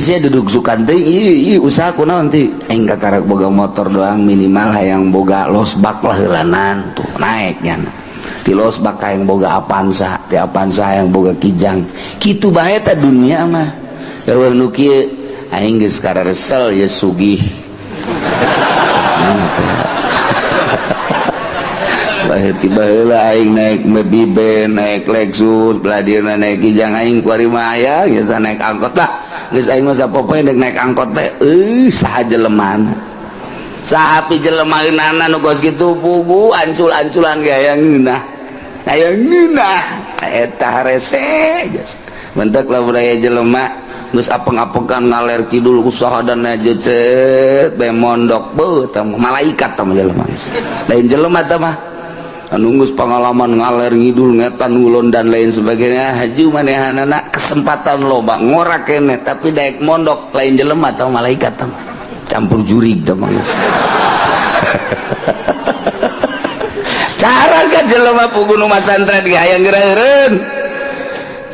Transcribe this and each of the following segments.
sia duduk sukan teh ieu usaha kunaon ti aing kakarak boga motor doang minimal hayang boga losbak lah heulanan tuh naik nya ti losbak hayang boga Avanza, ti Avanza hayang boga Kijang kitu bae ta dunia mah. Eueuh nu kieu aing geus kararesel ye sugih. Tiba heula aing naik Mobiben, naik Lexus, belah dieuna naik Kijang aing kuari mah aya geus naik angkot lah. Geus aing mah sapopoe deuk naik angkot teh euy saha jelemana. Saha pi jelemaeunana nu kos kitu pugu ancul-anculan ge aya ngeunah. Aya ngeunah eta harese geus. Mentek lamun aya jelema geus apeng-apengan ngaler kidul usaha dan cet bae mondok beuh tah malaikat tah jelema. Lain jelema tah mah. Anu geus pengalaman ngaler ngidul ngetan ngulon dan lain sebagainya haju manehanana kesempatan loba ngorak keneh tapi daek mondok lain jelema atau malaikat tah campur jurig tah mah. Cara ka jelema pugu nu masantren ge hayang geura eureun.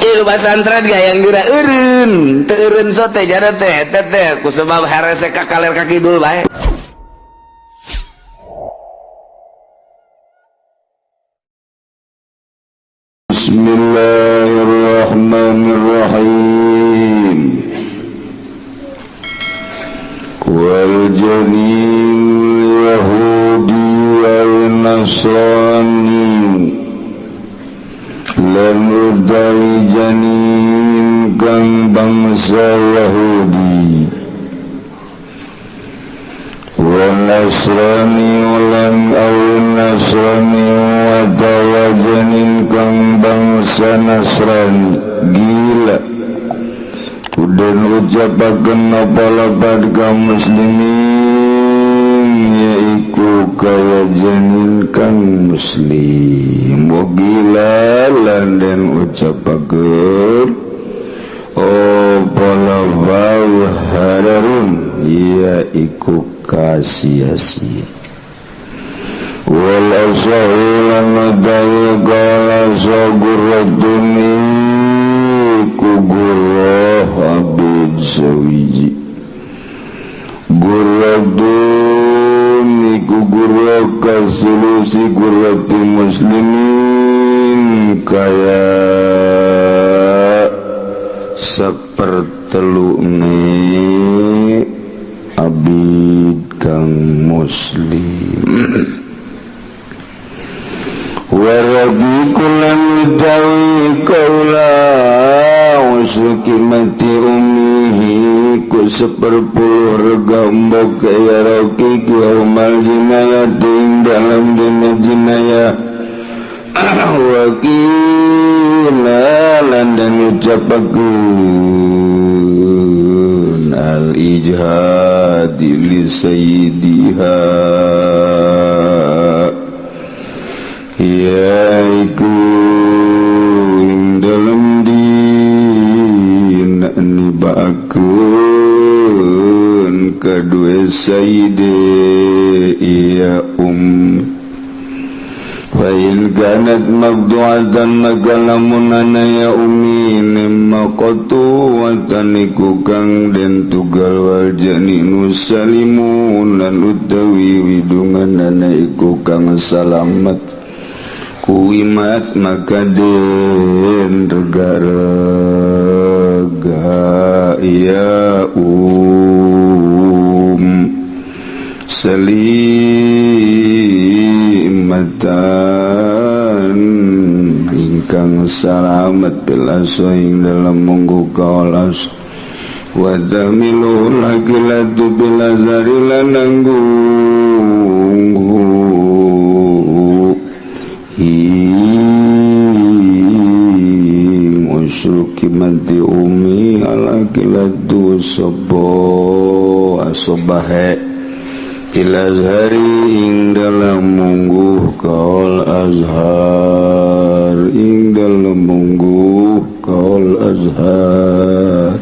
Ieu masantren ge hayang geura eureun, teu eureun sote jada teh eta teh ku sebab harese ka kaler ka kidul bae. Bismillahirrahmanirrahim. Wal janin Yahudi wal Nasrani lan utawi janin kang bangsa Yahudi wal Nasrani lan aw Nasrani wa janin kang bangsa Nasrani gila udan ucapaken apa lapad kaum muslimin yaiku kaya janin kang muslim wa gila lan den ucapaken apa lapad hararun yaiku kasia-sia wal asahu lan adawi qala sagurratun iku gurrah abid sawiji gurratun iku gurrah kasulusi gurrati muslimin kaya sepertelu ni abid kang muslim. Waragi kulan utawi kaula usukimati umihi ku seperpuluh rega mbok ya roki yaumal jinayah ing dalam dina jinayah wakila lan den ucapakeun al ijhadi li sayyidiha yaiku ing dalem dina nibaakeun kadue sayyide iya fa in kanat mabdu'atan maka lamun ana ya umi maqtu wa iku kang den tugal wal janinu salimun lan utawi widungan ana iku kang salamet kuimat maka den rega-rega ya selimatan ingkang salamet bil ing dalam munggu kaolas wa tamilu lagilatu bil azari lananggung ing usyuki mati umi alakilatu sobo asobahe ilazhari ing dalam mungguh kaul azhar ing dalam mungguh kaul azhar.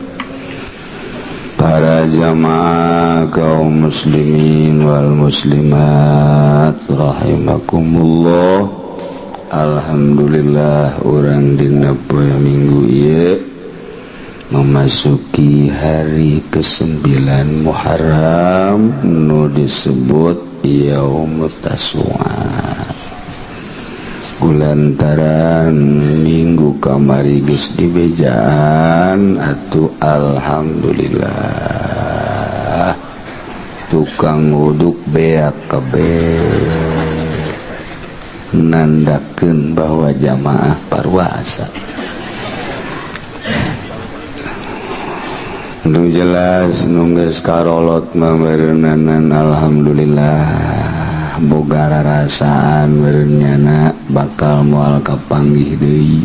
Para jamaah kaum muslimin wal muslimat rahimakumullah. Alhamdulillah urang dina poe Minggu ieu Memasuki hari ke-9 Muharram nu disebut Yaumut Tasua. Kulantaran minggu kamari geus dibejaan atuh alhamdulillah tukang wuduk beak kabeh nandakeun bahwa jamaah parwasa. Nu jelas nu geus karolot mah beureunana alhamdulillah boga rarasaan beureunnyana bakal moal kapanggih deui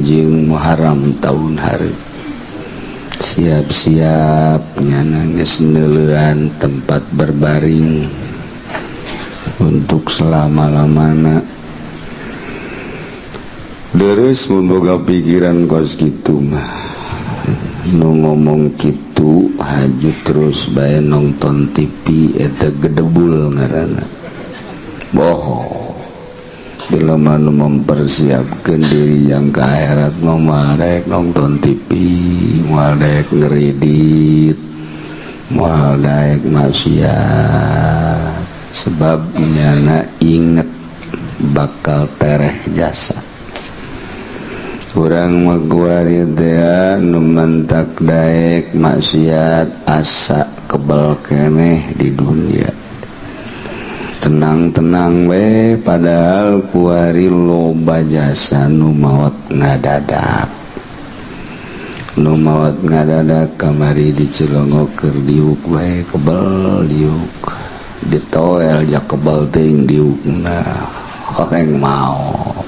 jeung Muharram taun hareup. Siap-siap nyana geus neuleuan tempat berbaring untuk selama-lamana. Deres mun boga pikiran kos kitu mah. Nu ngomong kitu haju terus bae nonton TV eta gedebul ngaranna. Bohong. Bila mana mempersiapkan diri yang ke akhirat moal daek nonton TV, moal daek ngeridit, moal daek maksiat. Sebab nyana inget bakal tereh jasa. Urang mah kuari teh nu mentak daek maksiat asa kebal keneh di dunia. Tenang-tenang we padahal kuari loba jasa nu maot ngadadak. Nu maot ngadadak kamari di Cilongok keur diuk we kebal diuk. Ditoel ja kebal teuing diukna horeng maot.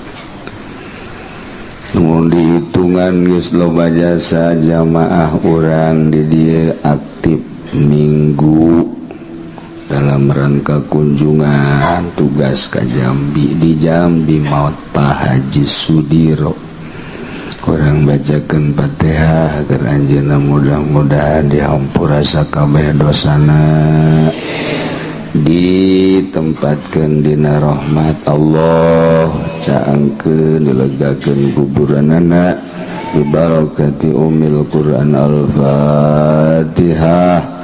Mun dihitungan geus loba jasa jamaah urang di dieu aktif minggu dalam rangka kunjungan tugas ka Jambi, di Jambi maot Pak Haji Sudiro. Kurang bacakeun Fatihah agar anjeunna mudah-mudahan dihampura sakabeh dosana, ditempatkeun dina rahmat Allah, caangkeun dilegakeun kuburanana bibarakati umil Quran. Al-Fatihah.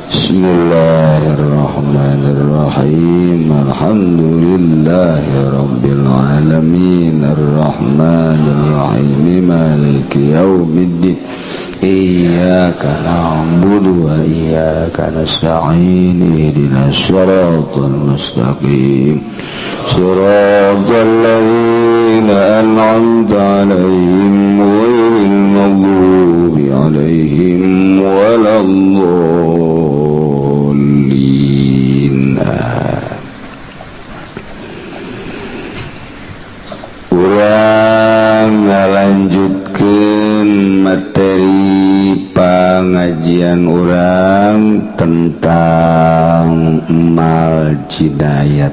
Bismillahirrahmanirrahim. Alhamdulillahi rabbil alamin arrahmanirrahim maliki yaumiddin. Iyyaka na'budu wa iyyaka nasta'in ihdinas siratal mustaqim siratal ladzina an'amta 'alaihim ghairil maghdubi 'alaihim waladdallin. Urang ngalanjutkeun materi pengajian urang tentang mal jinayat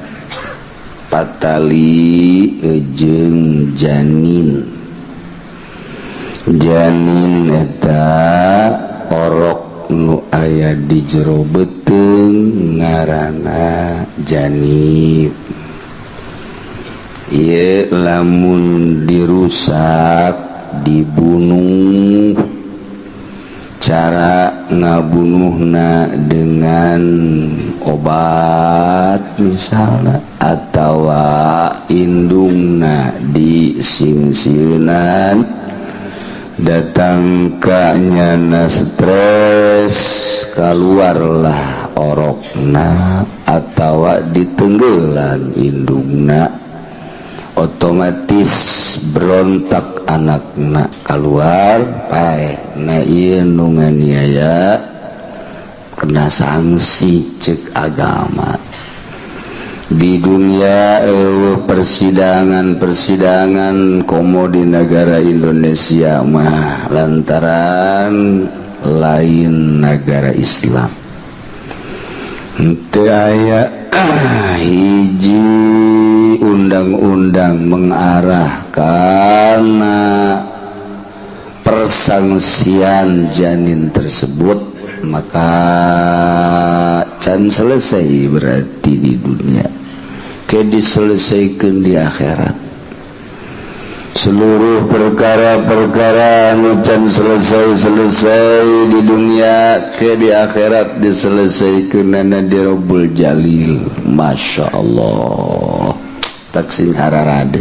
patali jeung janin. Janin eta orok nu aya di jero beuteung ngaranna janin. Ieu lamun dirusak dibunuh, cara ngabunuhna dengan obat misalnya atawa indungna disingsieunan datang ka nyana stres keluarlah orokna atawa ditenggelan indungna, otomatis berontak anakna keluar paeh. Nah ieu nu nganiaya kena sanksi cek agama. Di dunia persidangan-persidangan komo di negara Indonesia mah lantaran lain negara Islam henteu aya hiji undang-undang mengarah karena persangsian janin tersebut, maka can selesai berarti di dunia, ke diselesaikan di akhirat. Seluruh perkara-perkara anu can selesai-selesai di dunia ke di akhirat diselesaikan di Robbul Jalil. Masya Allah, tak sing hararade.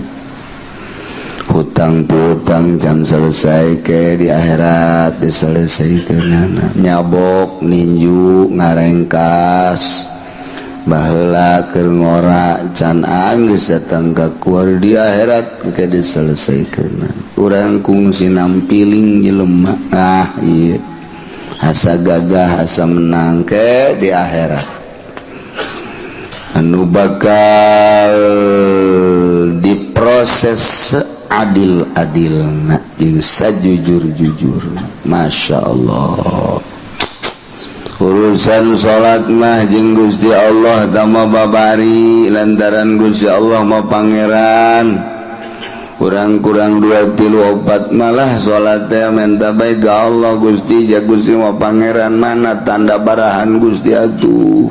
Hutang piutang can selesai ke di akhirat diselesaikan. Nyabok, ninju, ngarengkas baheula keur ngora can anggeus datang ka kuar, di akhirat ke diselesaikan. Urang kungsi nampiling jelema, ah iya, asa gagah, asa menang, ke di akhirat anu bakal diproses adil-adilna jeung sajujur-jujur. Masya Allah, urusan salat mah jeung Gusti Allah tama babari, lantaran Gusti Allah mah Pangeran. Kurang-kurang dua tilu opat malah salat teh menta bae ka Allah. Gusti ja, Gusti mah Pangeran, mana tanda barahan Gusti atuh?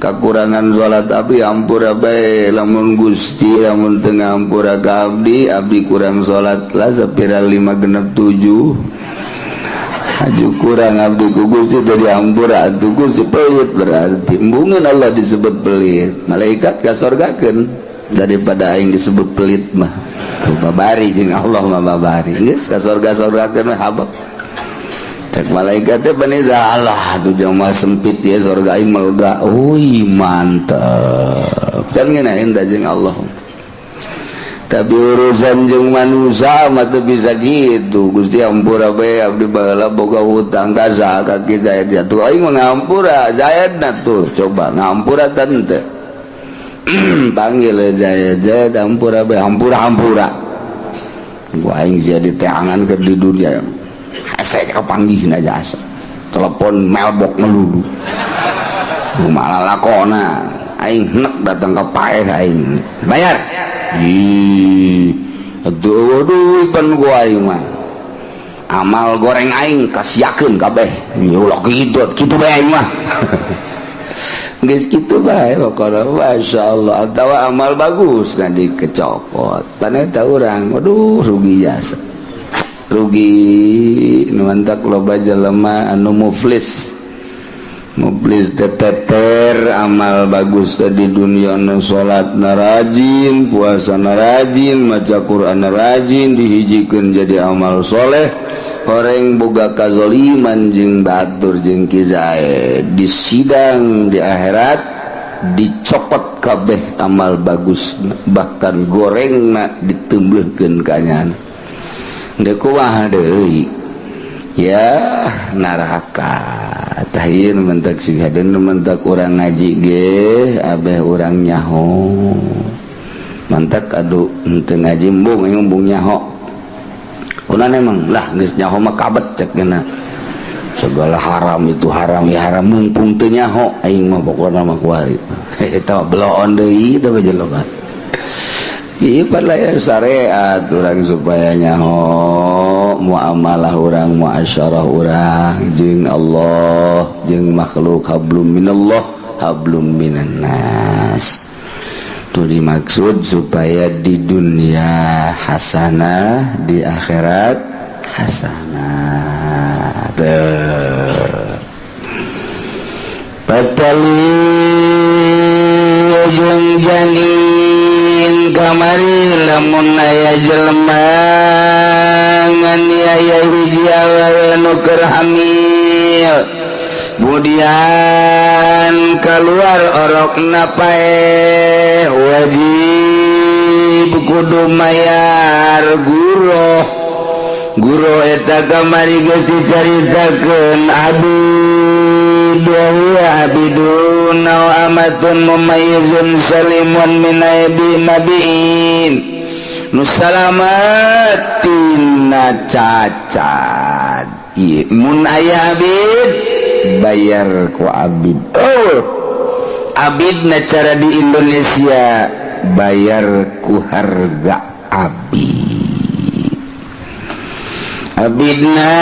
Kakurangan salat abdi ampura bae. Lamun Gusti lamun teu ngampura ka abdi, abdi kurang salat lah sapira lima genep tujuh. Aju kurang abdi ku Gusti teu diampura atuh, Gusti pelit berarti. Embungeun Allah disebut pelit, malaikat kasorgakeun daripada aing disebut pelit mah. Tuh babari jeung Allah mah babari geus kasorga-sorgakeun mah habak. Cek malaikat teh bani Allah tuh jelema sempit ya, sorga aing melega. Wih, mantep kan ngeunaheun da jeung Allah. Tapi urusan jeung manusia mah teu bisa gitu. Gusti, ampura bae, abdi baheula boga hutang ka saha, ka Ki Zaid. Ya tuh aing mah ngampura Zaid na tuh. Coba ngampura tante, panggil Zaid. Zaid, ampura bae, ampura, ampura. Gua aing jadi teangan ke di dunia hese kapanggih aja asa telepon mailbox melulu malah lakona. Aing henek datang ke paeh, aing bayar. Ih, aduh, aduh, pan gua aing mah amal goreng aing kasiakeun kabeh. Ulah kitu kitu bae, aing mah geus kitu bae pokona. Masya Allah, atawa amal bagus nah dikecokot pan eta urang. Waduh, rugi jasa, rugi. Nu mantak loba jelema anu muflis. Muflis teteter amal bagus di dunia nu salat na rajin, puasa na rajin, maca Quran na rajin, dihijikeun jadi amal soleh. Horeng boga kazoliman jeung batur jeung Ki Zaid, di sidang di akhirat dicopot kabeh amal bagus, bahkan gorengna ditembeuhkeun ka nyana. Deuk kumaha deui ya, neraka. Tah ieu nu mentak sing hadeun, nu mentak urang ngaji ge abeh urang nyaho. Mantak aduh henteu ngaji embung embung nyaho. Kunaon emang lah, geus nyaho mah kabet cek geuna segala haram itu haram ya haram, mumpung teu nyaho aing mah pokona mah kuari eta bloon deui teh jelema. Ieu ya syariat urang supaya nyaho muamalah urang, muasyarah urang jeung Allah jeung makhluk, hablum minallah hablum minan nas. Itu dimaksud supaya di dunia hasanah, di akhirat hasanah. Tuh. Patali jeung janin kamari, lamun aya jelema nganiaya hiji awewe nu keur hamil, kemudian keluar orokna paeh, wajib kudu mayar guroh. Guroh eta kamari geus dicaritakeun, abid wa huwa abidun aw amatun mumayyizun salimun min aibi nabiin, nu salamat tina cacat. Ieu mun aya abid, bayar ku abid. Oh, abid na cara di Indonesia bayar ku harga abid. Abidna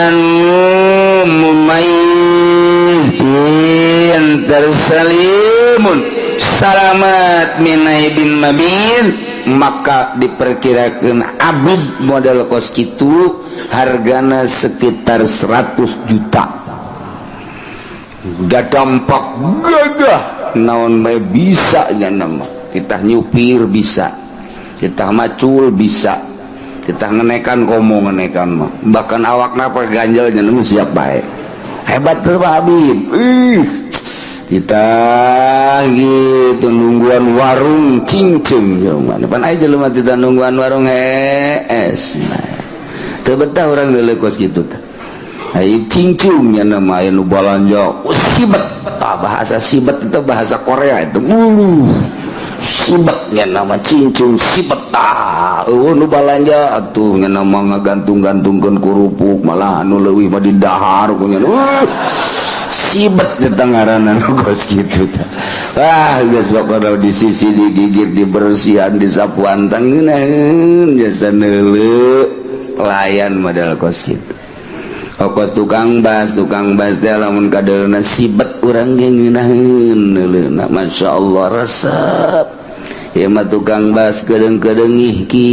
anu mumayyiz, pinter, salimun salamat. min aibin mabin, maka diperkirakan abid model kos kitu hargana sekitar 100 juta. Udah dampak gagah, naon bae bisa nya mah. Kita nyupir bisa, kita macul bisa, kita ngenekan, komo ngenekan mah, bahkan awak napa ganjel nya siap bae. Hebat tuh Pak Habib. Ih, kita gitu nungguan warung cincin jelema depan aja, jelema kita nungguan warung hees. Teu betah urang geuleuh kos kitu teh. Ai cincung nya nama aya nu balanja, oh, sibet. Tah, bahasa sibet itu bahasa Korea itu. Ulu sibet nya nama cincung sibet. Tah, eueuh nu balanja atuh nya nama ngagantung-gantungkeun kerupuk, malah anu leuwih mah didahar ku nya. Sibet eta ngaranna nu kos kitu tah. Ah, geus pokona di sisi digigit, dibersihan, disapuan, tangeunaheun jasa neuleu pelayan model kos kitu. Kos tukang bas, tukang bas teh lamun kadeulna sibet, urang ge ngeunaheun neuleuna, Masya Allah, resep. Ieu mah tukang bas kedeung-kedeung ih ki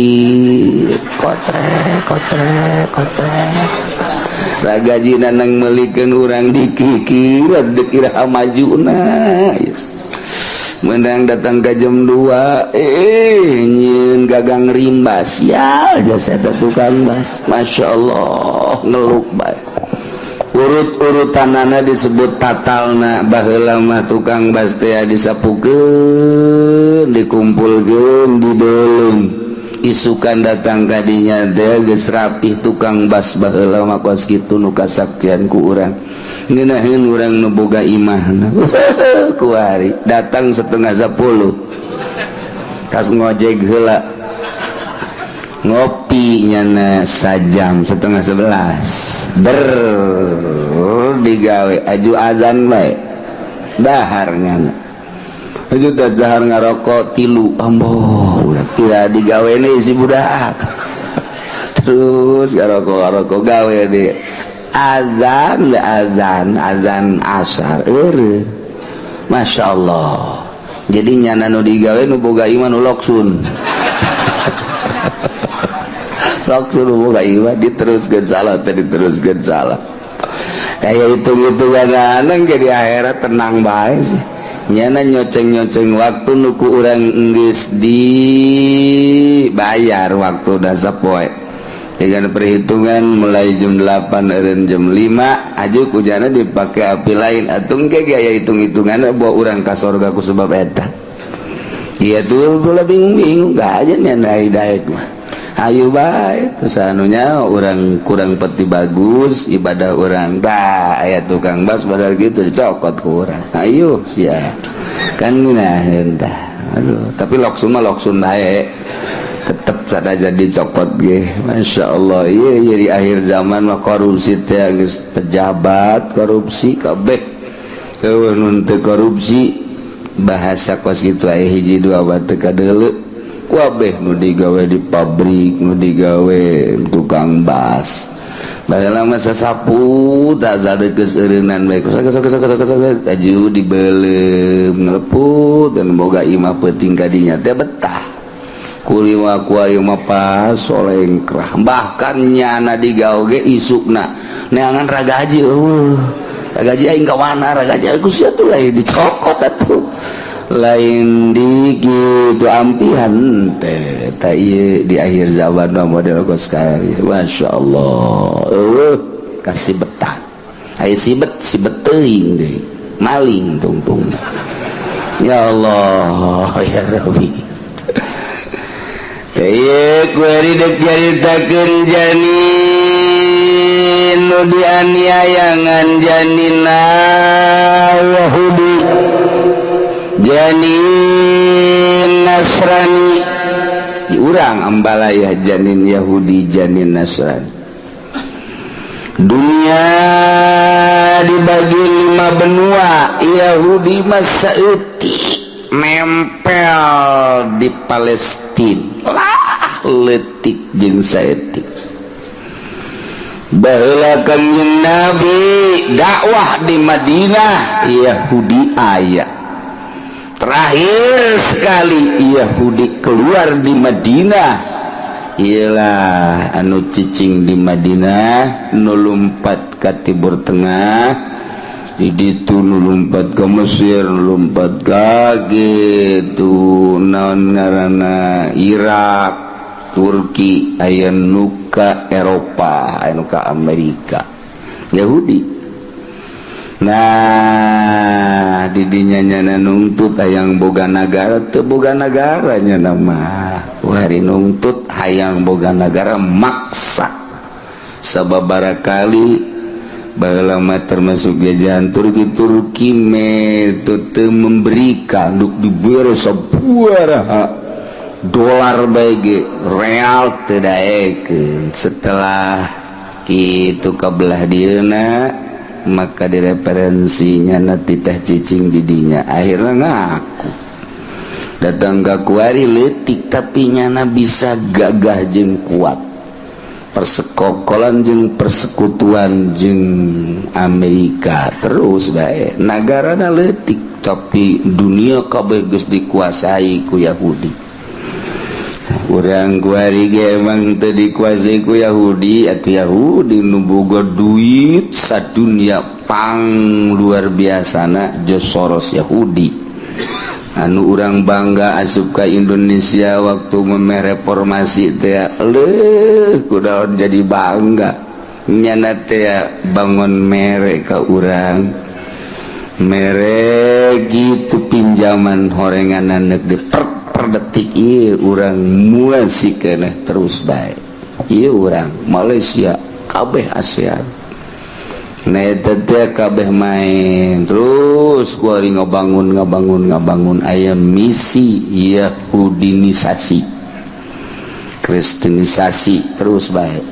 kocrek kocrek kocrek. Ragajina nang meulikeun urang dikikir dek iraha majuna. Yes. Menang datang ke jam 2, eh, nyieun gagang rimbas ya jasa eta tukang bas. Masya Allah, ngeluk bae urut-urutanana disebut tatalna. Baheula mah tukang bas teh disapukeun, dikumpulkeun, dibeuleum, isukan datang kadinya teh geus rapih. Tukang bas baheula mah kos kitu nu kasaktian ku urang, ngeunaheun urang nu boga imahna. Kuari datang 9.30, kas ngojek heula, ngopi nyana sajam, 10.30 ber digawe, aju azan bae dahar nyana. Aju tas dahar ngarokok tilu, amboh udah kira digawe nih si budak. Terus ngarokok ngarokok, gawe deh, azan azan azan asar eureun. Masya Allah, jadi nyana nu digawe nu boga imah nu loksun loksun, nu boga imah diteruskeun salah teh, diteruskeun salah. Kayak hitung-hitungan anang jadi akhirat tenang bae sih. Nyana nyoceng-nyoceng waktu nuku urang geus dibayar waktu dasar poe dengan perhitungan mulai jam 8 eureun jam 5 aju kujana dipakai api lain atuh engke gaya hitung-hitungan bawa urang ka sorga ku sebab eta. Iya tuh bola bingung-bingung gak aja nya daek mah. Ayo bae terus anunya orang kurang peti bagus ibadah orang dah aya tukang bas padahal gitu dicokot ku urang. Ayo sia kan ngeunaheun tah. Aduh, tapi loksun mah loksun bae, tetep sada jadi cokot ge. Masya Allah, iya iya di akhir zaman mah korupsi teh geus pejabat korupsi kabeh, eueuh nu teu korupsi. Bahasa kos kitu aya hiji dua batu kadeuleu kabeh, nu digawe di pabrik, nu digawe tukang bas. Baheula mah sasapu tak geus eureunnan bae, sok sok sok sok sok, aju dibeuleum ngeleput dan boga imah peuting kadinya teh betah. Kuliwa ku mah pas solengkrah, bahkan nyana digawe ge isukna neangan ragaji, eueuh ragaji aing ka mana, ragaji ku sia tuh lain dicokot atuh, lain di gitu ampihan teh. Tak ieu di akhir zaman mah model kos kieu. Masya Allah, eueuh kasih betah aya sibet sibet teuing deui maling tungtung. Ya Allah ya Rabbi. Nyaritakeun janin nu dianiayangan, janina Yahudi, janin Nasrani. Di urang ambalaya janin Yahudi, janin Nasrani. Dunia dibagi lima benua. Yahudi mah saeutik nempel di Palestina lah, letik jeung saeutik. Baheula Kanjeng Nabi dakwah di Madinah, Yahudi aya. Terakhir sekali Yahudi keluar di Madinah ialah anu cicing di Madinah, nu lumpat ke Timur Tengah, di ditu nu lumpat ke Mesir, nu lumpat ka gitu naon ngaranna, Irak, Turki, aya nu ka Eropa, aya nu ka Amerika Yahudi. Nah, didinya nyana nungtut hayang boga nagara, teu boga nagaranya nama hari nungtut hayang boga nagara maksa. Sababara kali baheula mah termasuk jajahan Turki. Turki metode memberikan duk dibere sabaraha dolar bae real teu daekeun. Setelah kitu ka belah dieuna, maka direferensinya nanti teh cicing didinya, akhirnya ngaku datang ke kuari letik, tapi nyana bisa gagah jeng kuat persekokolan jeng persekutuan jeng Amerika terus baik. Negara letik, tapi dunia kabeh geus dikuasai ku Yahudi. Urang kuari ge emang teu dikuasai ku Yahudi atau Yahudi nu boga duit sadunia pang luar biasana George Soros Yahudi, anu urang bangga asup ka Indonesia waktu memeh reformasi teh leuh kudaon jadi bangga. Nyana teh bangun mere ka urang, mere gitu pinjaman horengan anak di per detik. Iya, urang muasi keneh terus baik. Iya, urang Malaysia kabeh ASEAN. Nah, eta teh kabeh main terus kuari ngabangun ngabangun ngabangun, aya misi Yahudinisasi, Kristenisasi terus baik.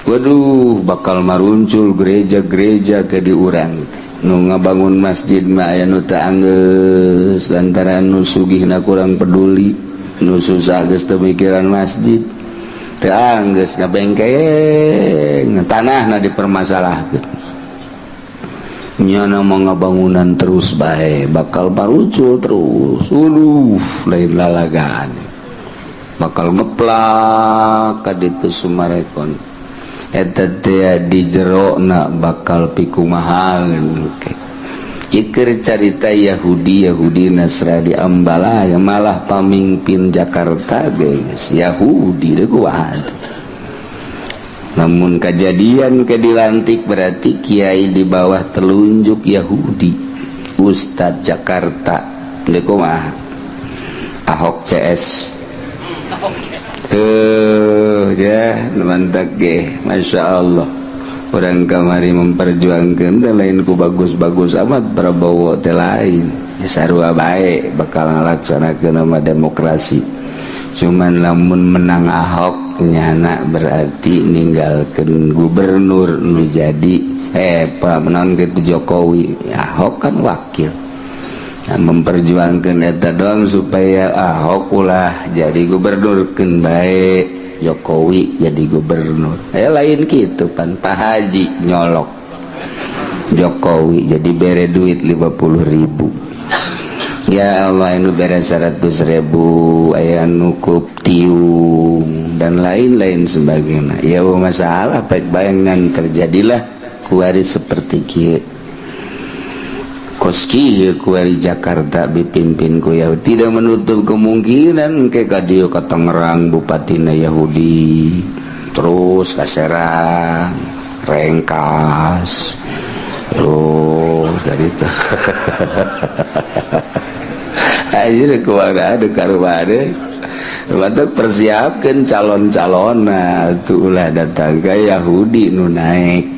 Waduh, bakal maruncul gereja-gereja ke di urang nu ngabangun masjid mah aya nu teu anggeus lantaran nu sugihna kurang peduli, nu susah geus teu mikiran masjid, teu anggeus ngabengkeng tanahna dipermasalahkeun. Nyana mau ngabangunan terus bae, bakal parucul terus. Waduh, lain lalagaan, bakal ngeplak ka ditu Summarecon eta teh di jerona bakal pikumaha. Iker carita Yahudi, Yahudi Nasrani Ambalaya, malah pamimpin Jakarta guys Yahudi deh kuat. Namun kejadian ke dilantik berarti kiai di bawah telunjuk Yahudi, Ustadz Jakarta deh kumaha. Ahok CS tuh ya mantap ge, Masya Allah. Orang kamari memperjuangkan dan lain ku bagus-bagus amat Prabowo teh lain ya, sarua bae bakal ngalaksanakeun nama demokrasi. Cuman lamun menang Ahok, nyana berarti ninggalkeun gubernur nu jadi pak menon gitu Jokowi. Ahok kan wakil. Nah, memperjuangkan eta doang supaya Ahok ulah jadi gubernur, keun bae Jokowi jadi gubernur. Lain gitu pan Pak Haji nyolok Jokowi jadi bere duit 50.000. Ya Allah, anu bere 100.000, aya nukup tiung dan lain-lain sebagainya. Ya masalah baik bayangan terjadilah kuari seperti kieu. Koski kuari Jakarta dipimpin ku Yahudi, tidak menutup kemungkinan ke ka dieu ka Tangerang bupatina Yahudi, terus ka Serang, Rengkas, terus dari itu aja kumaha ada karuade. Mantap, persiapkan calon-calon. Nah, ulah datang ke Yahudi nu naik.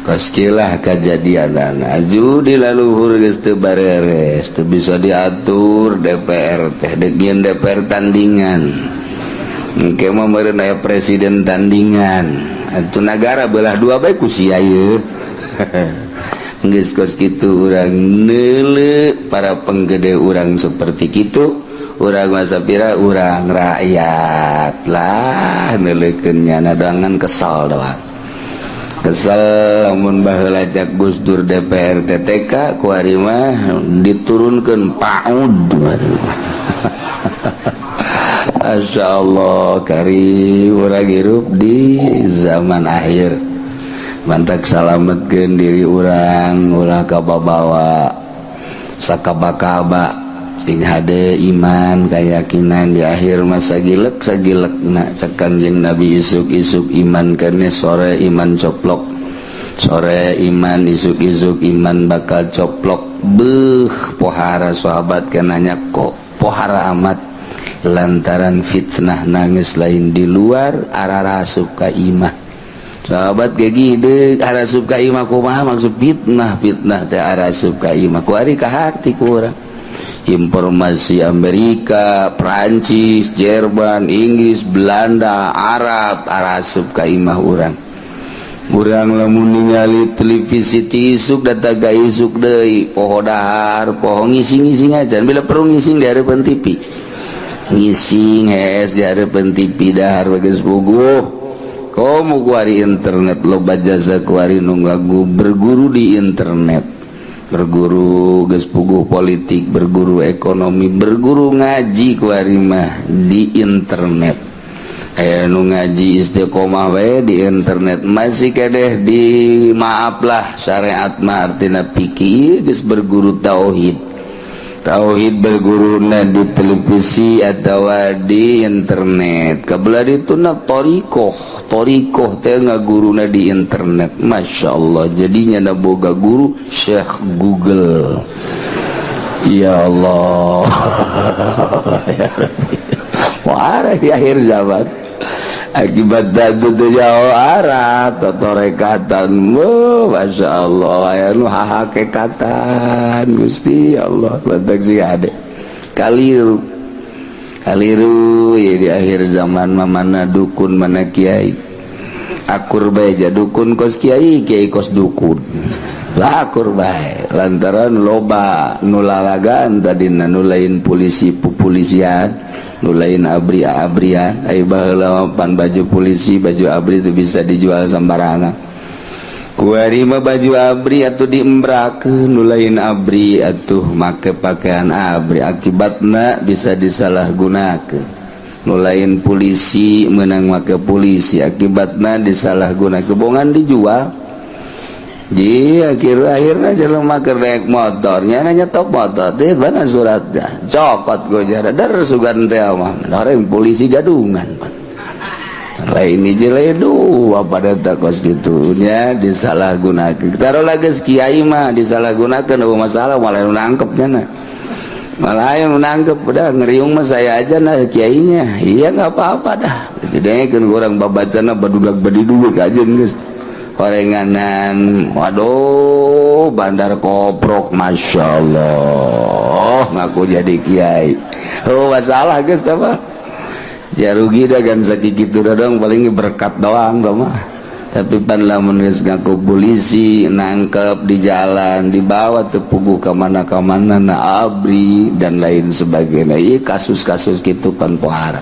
Koskilah kejadian aju di laluhur geus teu bareres, teu bisa diatur DPR teh, dek DPR tandingan, engke mah meureun aya presiden tandingan atuh, nagara belah dua bae ku sia ieu. Geus kos kitu urang neuleu para penggede urang seperti kitu, urang masa pira urang rakyat lah neuleukeun nyana dangan kesal doang. Kesel lamun baheula cak Gus Dur DPR TTK, kuari mah diturunkeun PAUD. Masya Allah, kari urang hirup di zaman akhir. Mantak salametkeun diri urang, ulah kababawa sakaba-kaba, sing hade iman keyakinan di akhir masa. Gilek sagilek nak cek Kanjeng Nabi, isuk-isuk iman kene, sore iman coplok, sore iman, isuk-isuk iman bakal coplok. Beuh, pohara sahabat kenanya kok pohara amat, lantaran fitnah nangis lain di luar, arasup ka imah. Sahabat gegi deuk arasup ka imah kumaha maksud fitnah? Fitnah teh arasup ka imah. Kuari kaharti ku urang informasi Amerika, Prancis, Jerman, Inggris, Belanda, Arab arasup ka imah urang. Urang lamun ningali televisi ti isuk datang ka isuk deui, poho dahar, poho ngising-ngising aja. Bila perlu ngising di hadapan TV, ngising hees di hadapan TV, dahar geus puguh. Komo kuari internet loba jasa, kuari nu ngagu berguru di internet, berguru geus puguh politik, berguru ekonomi, berguru ngaji kuari mah di internet. Aya nu ngaji istiqomah we di internet, masih kedeh di maaflah syariat mah artina fikih. Geus berguru tauhid, tauhid berguruna di televisi atau di internet. Kabelah itu na torikoh, torikoh teh ngaguruna di internet. Masya Allah, jadinya na boga guru Syekh Google. Ya Allah, ya Rabbi. Wah, di akhir zaman akibat dadu jauh arah totorekatan. Masya Allah, aya nu hahakekatan. Gusti Allah, batak sih ade kaliru kaliru ya. Di akhir zaman mah mana dukun, mana kiai, akur bae ja. Dukun kos kiai, kiai kos dukun lah, akur bae, lantaran loba nu lalagan tadina, nu lain polisi pupolisian, nu lain abri abrian. Ai baheula pan baju polisi, baju abri itu bisa dijual sembarangan. Kuari mah baju abri atuh diembrakeun, nu lain abri atuh make pakaian abri, akibatna bisa disalahgunakeun. Nu lain polisi menang make polisi, akibatna disalahgunakeun, bongan dijual. Di akhir akhirnya jelema keur naik motornya nanya top motor teh mana suratnya, cokot go jara dar sugan teh mah orang polisi gadungan pan lain hiji lain dua pada kos gitunya disalahgunakan. Taruh lagi kiai mah disalahgunakan oh masalah, malah nu nangkepnya nah, malah yang nangkep. Udah ngeriung mah saya aja nah kiainya. Iya, nggak apa-apa dah. Jadi kan orang babacana badudak badidu kajen geus orenganan. Waduh, bandar koprok, Masya Allah, ngaku jadi kiai. Oh, masalah guys apa ya, rugi dah kan sakit gitu dong, paling berkat doang mah. Tapi pan lamun geus ngaku polisi, nangkep di jalan, dibawa teu puguh ka mana ka mana na abri dan lain sebagainya. Ieu kasus-kasus kitu pan pohara.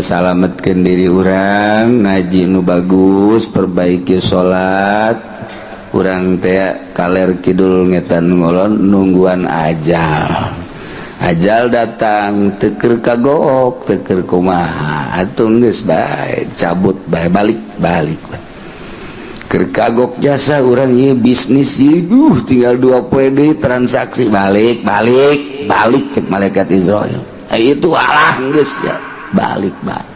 Salametkeun diri urang, ngaji nu bagus, perbaiki salat urang teh kaler kidul ngetan ngolon nungguan ajal. Ajal datang teu keur kagok, teu keur kumaha atuh, geus bae cabut bae, balik balik bae. Keur kagok jasa urang ieu bisnis ieu tinggal 2 poe deui transaksi, balik balik balik cek malaikat Izrail. Eh, itu alah geus ya, balik balik.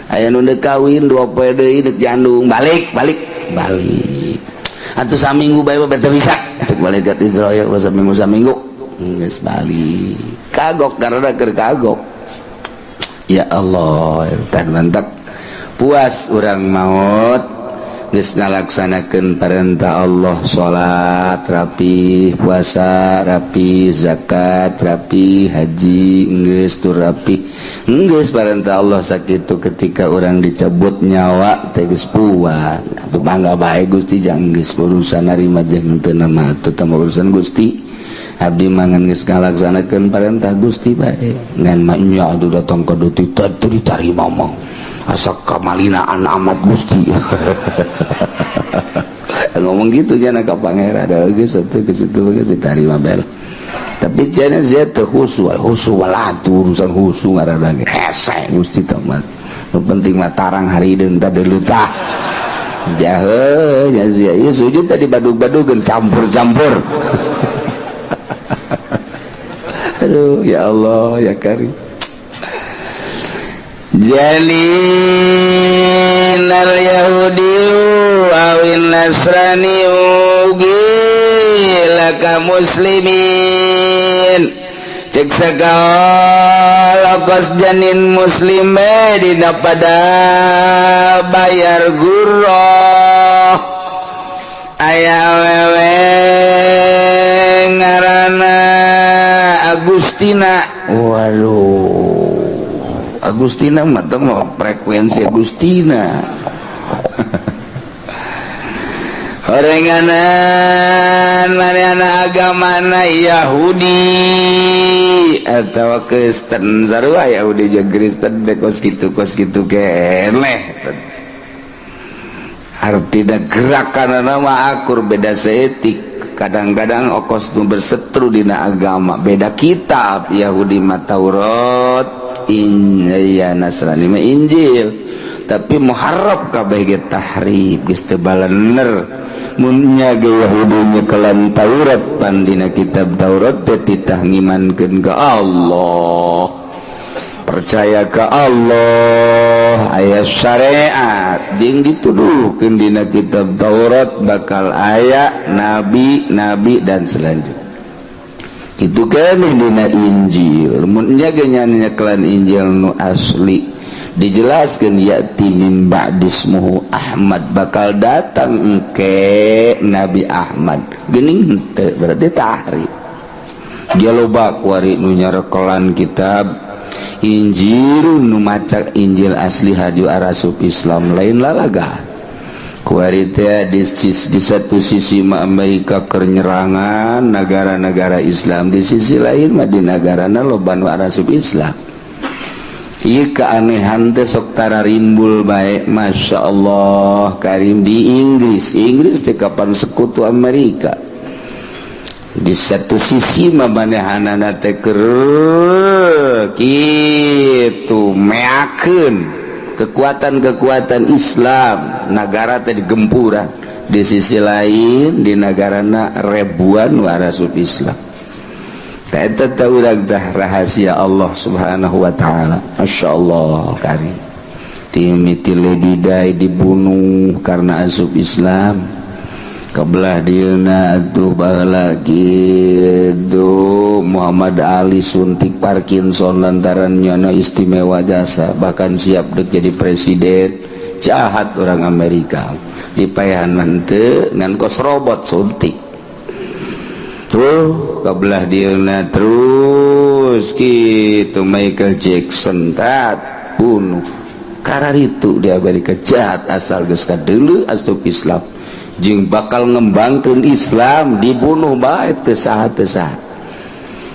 Aya nu deuk kawin 2 poe deui deuk jandung, balik balik balik atuh. Saminggu bae mah teu bisa cek malaikat Izrail, saminggu saminggu geus balik. Kagok karena keur kagok. Ya Allah, tan mantak puas urang maut geus ngalaksanakeun perintah Allah, salat rapi, puasa rapi, zakat rapi, haji geus tur rapi, geus perintah Allah sakitu. Ketika orang dicabut nyawa teh geus puas atuh, bangga bae Gusti, jang geus urusan narima jeung teu nama atuh tambah urusan Gusti, abdi mangan geus ngalaksanakeun perintah Gusti bae. Ngan mah nya atuh datang ka detik teu ditarima mah. Asa kamalinaan amat Gusti. Ngomong gitu nya ka pangeran da geus atuh geus itu geus ditarima bel. Tapi cenah sia teu khusu, khusu walatu urusan khusu ngaranna ge hese Gusti teh mah. Nu penting mah tarang harideung tah deuleu tah. Jahe nya sia ieu sujud tadi badug-badugeun campur-campur. Aduh ya Allah ya Karim. Jalin al Yahudi awin Nasrani laka muslimin cek segala kos janin muslime dina pada bayar gurroh aya awewe ngaranna Agustina. Waduh, Agustina mah teh mah frekuensi Agustina. Horenganan manehna agamana Yahudi atau Kristen, sarua Yahudi jeung Kristen teh kos kitu keneh. Artina gerakanana mah akur beda seetik. Kadang-kadang okos nu bersetru dina agama beda kitab. Yahudi mah Taurat, ya Nasrani mah Injil, tapi muharraf kabeh ge tahrif geus teu balener. Mun nya ge Yahudi nyekelan Taurat pan dina kitab Taurat teh titah ngimankeun ka Allah, percaya ka Allah, aya syariat jeung dituduhkeun dina kitab Taurat bakal aya nabi-nabi dan selanjutnya. Itu keneh dina Injil. Mun nya ge nyekelan Injil nu asli dijelaskeun ya'ti min ba'dismuhu Ahmad, bakal datang engke Nabi Ahmad. Geuning henteu berarti tahrif. Dia loba kuari nu nyarekelan kitab Injil nu maca Injil asli haju arasup Islam lain lalaga. Kuari teh di satu sisi mah Amerika keur nyerangan negara-negara Islam, di sisi lain mah di nagarana loba nu arasup Islam. Ieu keanehan teh sok tara rimbul bae. Masya Allah Karim di Inggris. Inggris teh kapan sekutu Amerika. Di satu sisi mah manehanana teh keur kitu meakeun kekuatan-kekuatan Islam, nagara teh digempuran. Di sisi lain di nagarana ribuan warasup Islam. Eta teh urang teh rahasia Allah Subhanahu wa taala. Masya Allah Karim. Timiti Lady Di dibunuh karena asup Islam. Kebelah dieuna atuh baheula kitu Muhammad Ali suntik Parkinson lantaran nyana istimewa jasa, bahkan siap dek jadi presiden. Jahat orang Amerika dipayahan mah henteu ngan kos robot suntik. Tuh kebelah dieuna terus kitu Michael Jackson tat bunuh kararitu di Amerika. Jahat asal geus kadeuleu asup Islam jeung bakal ngembangkeun Islam dibunuh bae teu saha teu saha.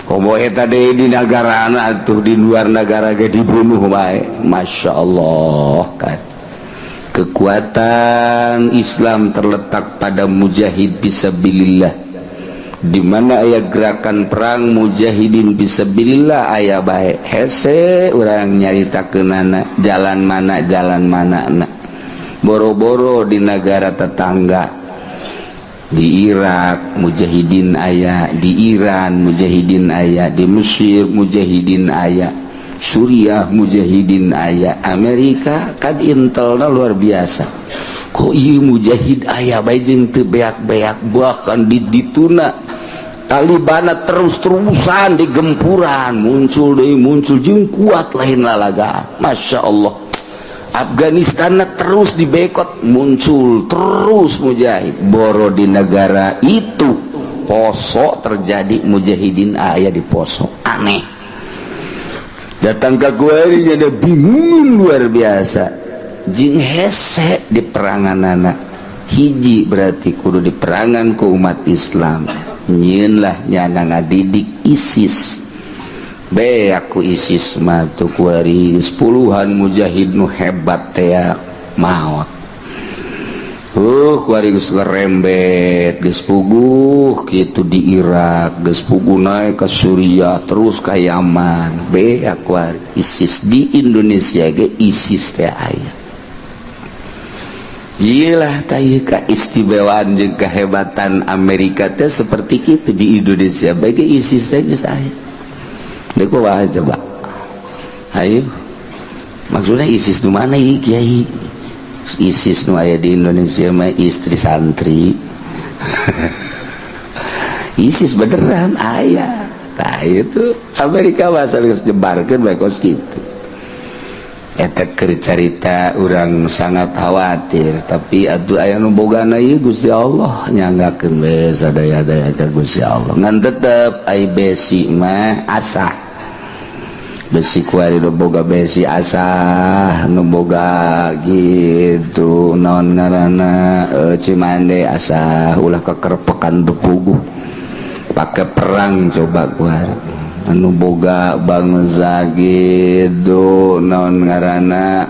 Komo eta deui di nagarana atuh di luar negara ge dibunuh bae. Masya Allah kan. Kekuatan Islam terletak pada mujahid fisabilillah. Di mana aya gerakan perang mujahidin fisabilillah aya bae. Hese urang nyaritakeunana jalan mana jalan mana na. Boro-boro di negara tetangga, di Irak mujahidin aya, di Iran mujahidin aya, di Mesir mujahidin aya, Suriah mujahidin aya, Amerika kan intelna luar biasa. Kok ieu mujahid aya bae jeung teu beak-beak, bahkan di dituna Talibana terus-terusan di gempuran muncul deui muncul jeung kuat lain lalaga. Masya Allah. Afghanistan terus dibekot muncul terus mujahid. Boro di negara itu Poso terjadi mujahidin aya di Poso. Aneh. Datang ke gue ini ada bingung luar biasa. Jeung hese di perangan anak hiji berarti kudu di perangan ku umat Islam. Nyieun lah nyana ngadidik ISIS. Be aku ISIS mah tuh kuari puluhan mujahid nu hebat teh maot. Kuari geus ngerembet, geus puguh kitu di Irak, geus puguh naik ke Suriah, terus ke Yaman. Be aku ISIS di Indonesia ge ISIS teh aya. Gila tah keistimewaan jeung kehebatan Amerika teh seperti itu. Di Indonesia bae ISIS teh geus aya. Coba coba, ayo, maksudnya ISIS nu mana ieu, Kiai? ISIS nu aya di Indonesia mah istri santri. ISIS beneran aya. Tah, itu Amerika bahasa geus jebarkeun bae kos kitu. Eta keur carita urang sangat khawatir, tapi atuh aya nu bogana ieu Gusti Allah, nyanggakeun we sadaya-daya ka Gusti Allah. Ngan tetep ai besi mah asah besi. Kuari nu boga besi asah, nu boga gitu naon ngaranna, Cimande asah, ulah kekerpekan bepuguh pakai perang. Coba kuari anu boga bangsa gitu naon ngaranna,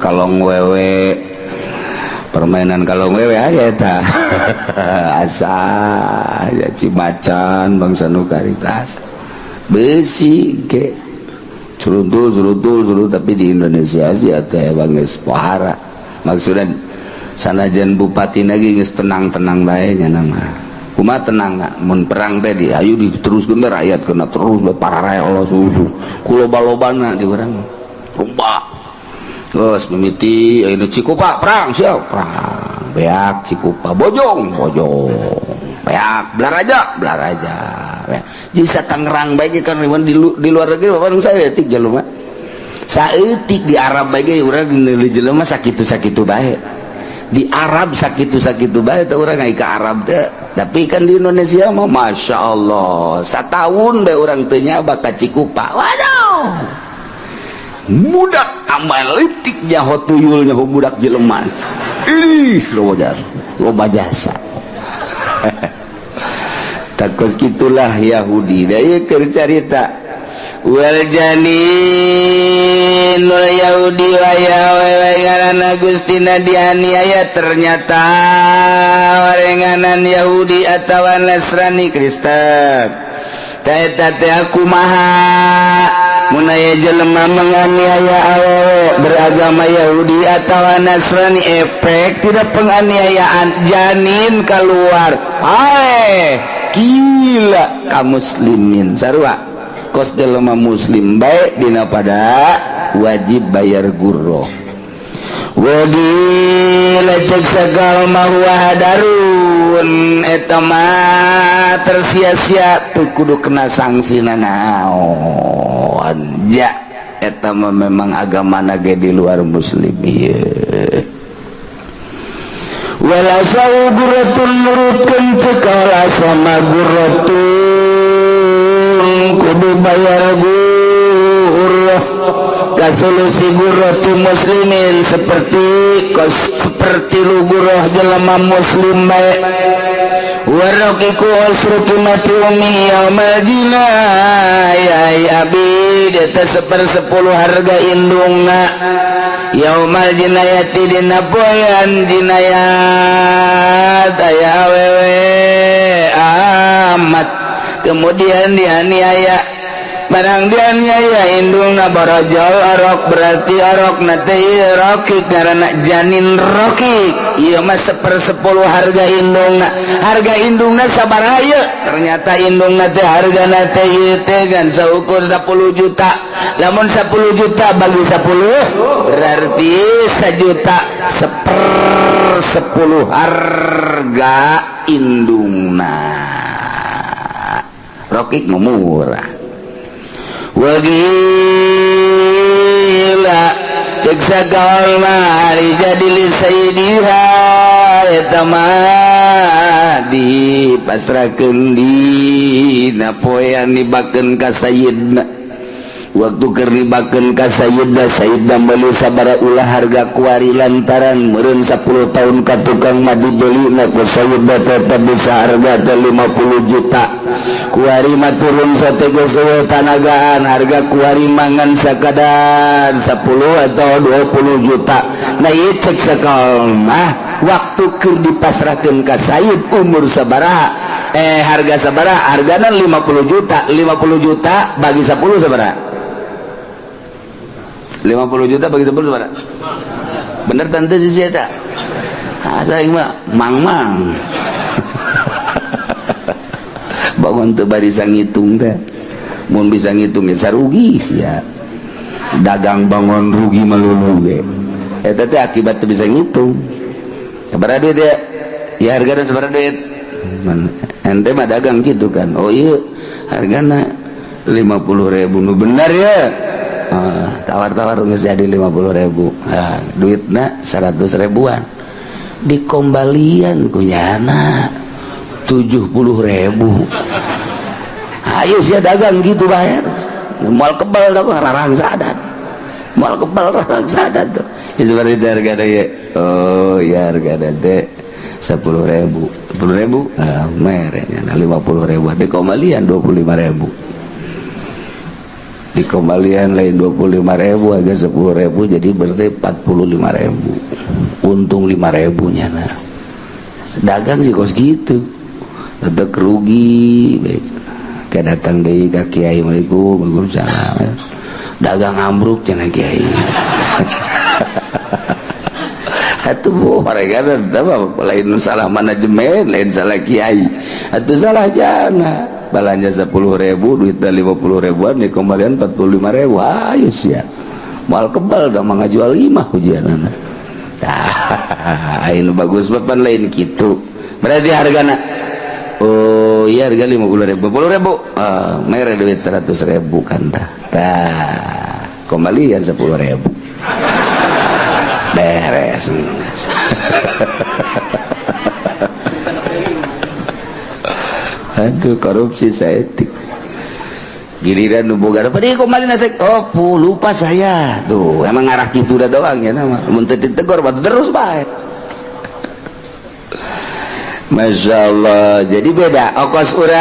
kalong wewe, permainan kalong wewe aya eta asah ya. Cimacan bangsa nu karita besi ke ceruntul ceruntul ceruntul. Tapi di Indonesia sih atau emang geus pohara, maksudnya sanajan bupati lagi geus tenang-tenang bae nya nama kumaha tenang nggak mun perang teh di ayo diteruskeun bae, rakyat kena terus bae para rakyat Allah susu ku loba-lobana di urang loba. Geus mimiti ayeuna Cikupa perang, siap perang, beak Cikupa, Bojong Bojong beak, Balaraja Balaraja beak. Jadi Tangerang bae kan di luar negeri bapak saya etik jelema saeutik. Di Arab bae urang meuli jelema sakitu sakitu bae. Di Arab sakitu sakitu bae teh urang ka Arab teh. Tapi kan di Indonesia mah masya Allah, satahun bae urang teu nyaba ka Cikupa, waduh, budak amal leutik nyaho tuyul, nyaho budak jelema. Ih, loba loba jasa. Takos gitulah Yahudi. Da ieu keur carita wal janinul Yahudi wa wewe ngaranna Gustina dianiaya. Ternyata orenganan Yahudi atawa Nasrani Kristen ta eta teh kumaha mun aya jelema menganiaya awewe beragama Yahudi atau Nasrani, efek tidak penganiayaan janin keluar. Hai gila ka muslimin, sarua kos jelema muslim baik dina pada wajib bayar gurroh. Wagi cek segala huwa hadarun, eta mah tersia-sia tuh, kudu kena sanksi nanaon ja eta mah memang agama ge di luar muslim ieu. Wala gurratun, nurutkeun cek sama gurratun kudu bayar gurrah kasulusi gurrati muslimin, seperti seperti lu gurrah jelema muslim bae. Waraqiqu usru qimati ummi yaumal jinayah abid, eta 1/10 harga indungna yaumal jinayati dina poean jinayat. Aya awewe amat kemudian dianiaya, barang dianiaya indungna barajal arok, berarti arok nate rokik, karena janin rokik ieu mah 1/10 harga indungna. Harga indungna sabaraha ieu? Ternyata indungna teh hargana teh ieu teh kan saukur 10 juta. Lamun 10 juta bagi 10 berarti 1 juta, 1/10 harga indungna. Rokik murah. Wagila cek sagala mali jadi li sayyidiha, eta mah dipasrahkeun dina poean dibakeun ka sayyidna. Waktu keur nibakeun ka Sayyidna, Sayyidna meuli sabaraha ulah harga kuari, lantaran meureun 10 tahun ka tukang mah dibelina ku Sayyidna tetep bisa harga teh 50 juta. Kuari mah turun sote geus tanagaan, harga kuari mangan sakadar 10 atau 20 juta. Nah, ieu cek sakal mah, waktu keur dipasrahkeun ka Sayyid umur sabaraha, harga sabaraha? Hargana 50 juta. 50 juta bagi 10 sabaraha? 50 juta bagi 10 sabaraha? Bener tante sih eta? Ah, saya mah mang mang bangun teu bisa ngitung teh. Mun bisa ngitung ya sarugi sia, dagang bangun rugi melulu ge. Eta teh akibat teu bisa ngitung. Sabaraha duit ya? Ya, hargana sabaraha duit? Ente mah dagang gitu kan. Oh iya, hargana 50 ribu. Nu bener ya? Ah, tawar-tawar geus jadi 50 ribu. Ah, duitna 100 ribuan, dikombalian ku nyana 70 ribu. Ayo sia dagang gitu bayar moal kebal apa rarang sadat, moal kebal rarang sadat tuh ya. Seperti harga ya? Oh ya, harga teh 10 ribu, 10 ribu. Ah, mereknya 50 ribu, dikombalian 25 ribu. Dikembalian lain 25 ribu, agak 10 ribu, jadi berarti 45 ribu, untung 5 ribu nya. Nah, dagang sih kos gitu tetep rugi. Kayak datang deui ka kiai, "Assalamualaikum." "Waalaikumsalam." "Dagang ambruk," cenah kiai. Atuh bu mereka lain salah manajemen, lain salah kiai, atuh salah jana. Balanja 10 ribu, duit 50 ribuan, di kembalian 45 ribu. Ayo sia moal kebal dah mah ngajual lima ujian anak. Ah, ini bagus bapak lain gitu. Berarti hargana? Oh iya, harga 50 ribu, 10 ribu. Ah, mere duit 100 ribu kan dah. Tah, kembalian 10 ribu, beres. Aduh, korupsi saeutik. Giliran nu boga apa dia kembali nasi, oh pu, lupa saya tuh. Emang ngarah gitu udah doang ya, nama mun teu ditegur batu terus bae. Masya Allah, jadi beda. Okos urang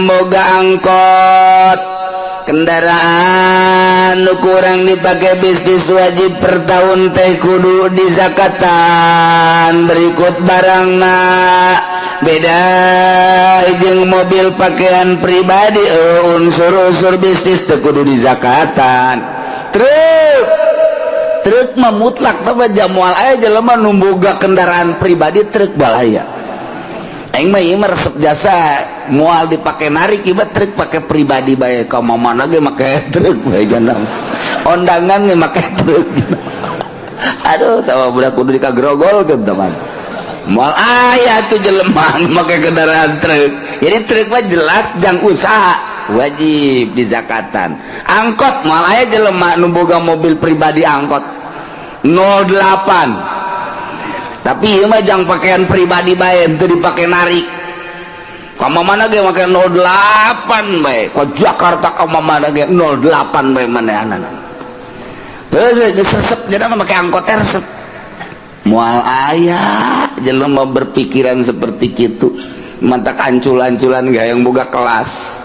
boga angkot, kendaraan nu kurang dipakai bisnis, wajib per tahun teh kudu dizakatan berikut barangna. Beda jeung mobil pakaian pribadi, unsur-unsur bisnis teu kudu dizakatan. Truk, truk mah mutlak tapi moal aya jelema nu boga kendaraan pribadi truk balaya. Aing mah ieu mah resep jasa moal dipake narik ieu mah truk, pake pribadi bae. Ka mana ge make truk bae, jangan ondangan ge make truk. Aduh, tawa budak kudu dikagrogol ke teman. Moal aya tuh jelema make kendaraan truk. Jadi truk mah jelas jang usaha, wajib dizakatan. Angkot, moal aya jelema nu boga mobil pribadi angkot 08, tapi ieu mah jang pakaian pribadi bae, teu dipake narik. Ka mana ge make 08 bae, ka Jakarta ka mana ge 08 bae manehanana. Terus geus resep jadi mah make angkot teh resep. Moal aya jelema berpikiran seperti kitu, mantak ancul-anculan gaya yang boga kelas.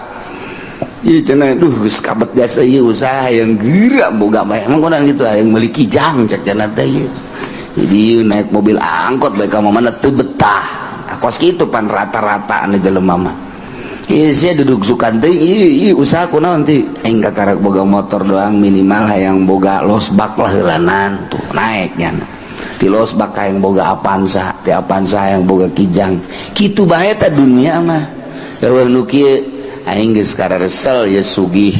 Iya cenah, duh, geus kabet jasa ieu usaha yang geura boga bae. Emang kunaon gitu yang meuli Kijang cek cenah teh ieu. Jadi ieu naik mobil angkot bae ka mana teu betah. Kos kitu pan rata-rata anu jelema mah. Ieu sia duduk sukan teh ieu ieu usaha kunaon teh? Aing kakarak boga motor doang, minimal hayang boga losbak lah heulanan tuh naik nya. Ti losbak hayang boga Avanza, ti Avanza hayang boga Kijang. Kitu bae teh dunia mah. Eueuh nu kieu, aing geus kararesel ya sugih.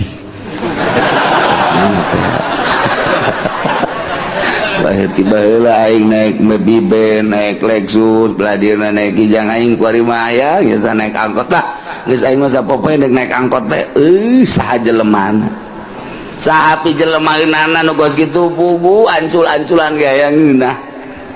Mana teh? Bae tiba heula aing naik Mobiben, naik Lexus, belah dieuna naik Kijang, aing kuari mah aya geus naik angkot lah. Geus aing mah sapopoe deuk naik angkot teh, euy, saha jelemana? Saha pi jelema eunana nu kos kitu pugu ancul-anculan gaya ngeunah.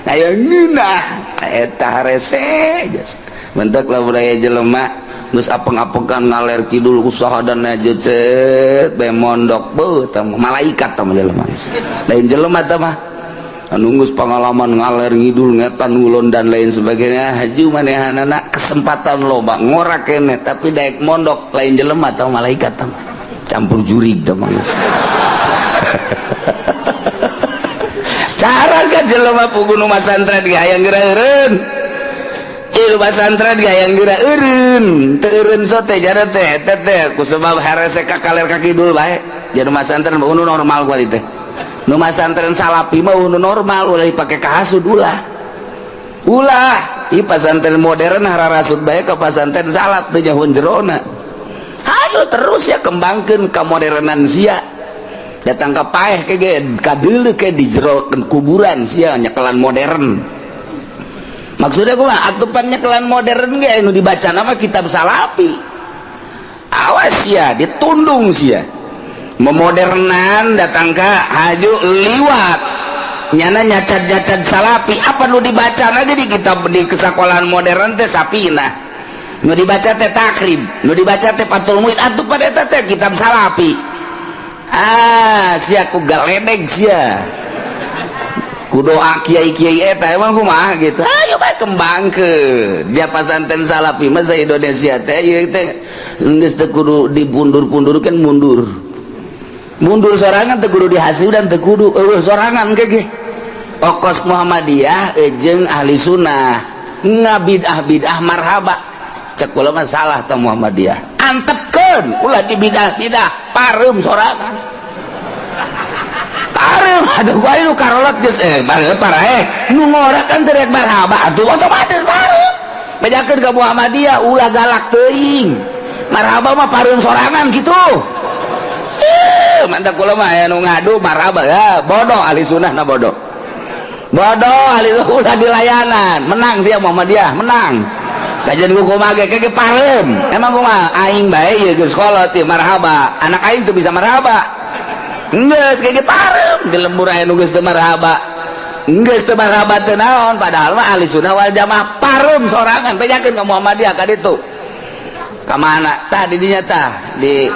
Aya ngeunah eta rese geus. Mentek lah budaya jelema. Geus apeng-apengan ngaler kidul usaha dan cet bae mondok, beuh, tah malaikat tah mah, jelema lain jelema tah mah anu geus pengalaman ngaler ngidul, ngetan ngulon, dan lain sebagainya. Haju manehanana kesempatan loba, ngora kene, tapi daek mondok lain jelema tah, malaikat tah mah, campur jurig tah mah geus. Cara kan jelema pugu nu masantren ge hayang geura eureun. Ieu pasantren ge hayang geura eureun, teu eureun sote jara teh eta teh ku sebab harese ka kaler ka kidul bae. Jadi masantren mah nu normal kuali teh. Nu masantren salafi mah nu normal, ulah dipake kahasud, ulah. Ulah, ieu pasantren modern hararasut bae ka pasantren salaf, teu nyahoan jerona. Hayo terus ya kembangkeun kamodernan sia. Datang ke paeh ke ge kadeuleu ke di jero kuburan sia nyekelan modern. Maksudnya kumaha? Atupan nyekelan modern ge nu dibaca nama kitab salafi. Awas sia, ditundung sia. Memodernan datang ke haju liwat nyana nyacat-nyacat salafi. Apa nu dibaca aja di kitab di kesekolahan modern teh sapina, nu dibaca teh Takrib, nu dibaca teh Fathul Muin, atuh pada eta teh kitab salafi. Ah, sia ku galedeg sia ku doa kiai-kiai eta emang kumaha gitu. Ayo bae kembangkeun dia pasantren salafi mah sa Indonesia teh. Ieu teh geus teu kudu dipundur-pundurkeun, mundur mundur sorangan, teu kudu dihasil dan teu kudu eueuh sorangan ge ge okos Muhammadiyah jeung ahli sunnah ngabidah bidah marhaba. Cek kula mah salah teh Muhammadiyah, antepkeun, ulah dibidah-bidah, pareum sorangan, pareum atuh. Ku aing nu karolot geus paraeh nu ngora kan teriak marhaba atuh otomatis pareum. Bejakeun ka Muhammadiyah, ulah galak teuing, marhaba mah pareum sorangan gitu. Eh, mantap, kula mah aya nu ngadu marhaba ya bodoh, ahli sunnah na bodoh, bodoh ahli, ulah dilayanan. Menang sih Muhammadiyah, menang. Kajian ku kumaha ge ge pareum. Emang kumaha aing bae ieu geus kolot ieu marhaba, anak aing tuh bisa marhaba geus ge pareum. Di lembur aya nu geus teu marhaba, geus teu marhaba teu naon, padahal mah ahli sunnah wal jamaah, pareum sorangan. Bejakeun ka Muhammadiyah ka ditu, ka mana tah di dinya tah, di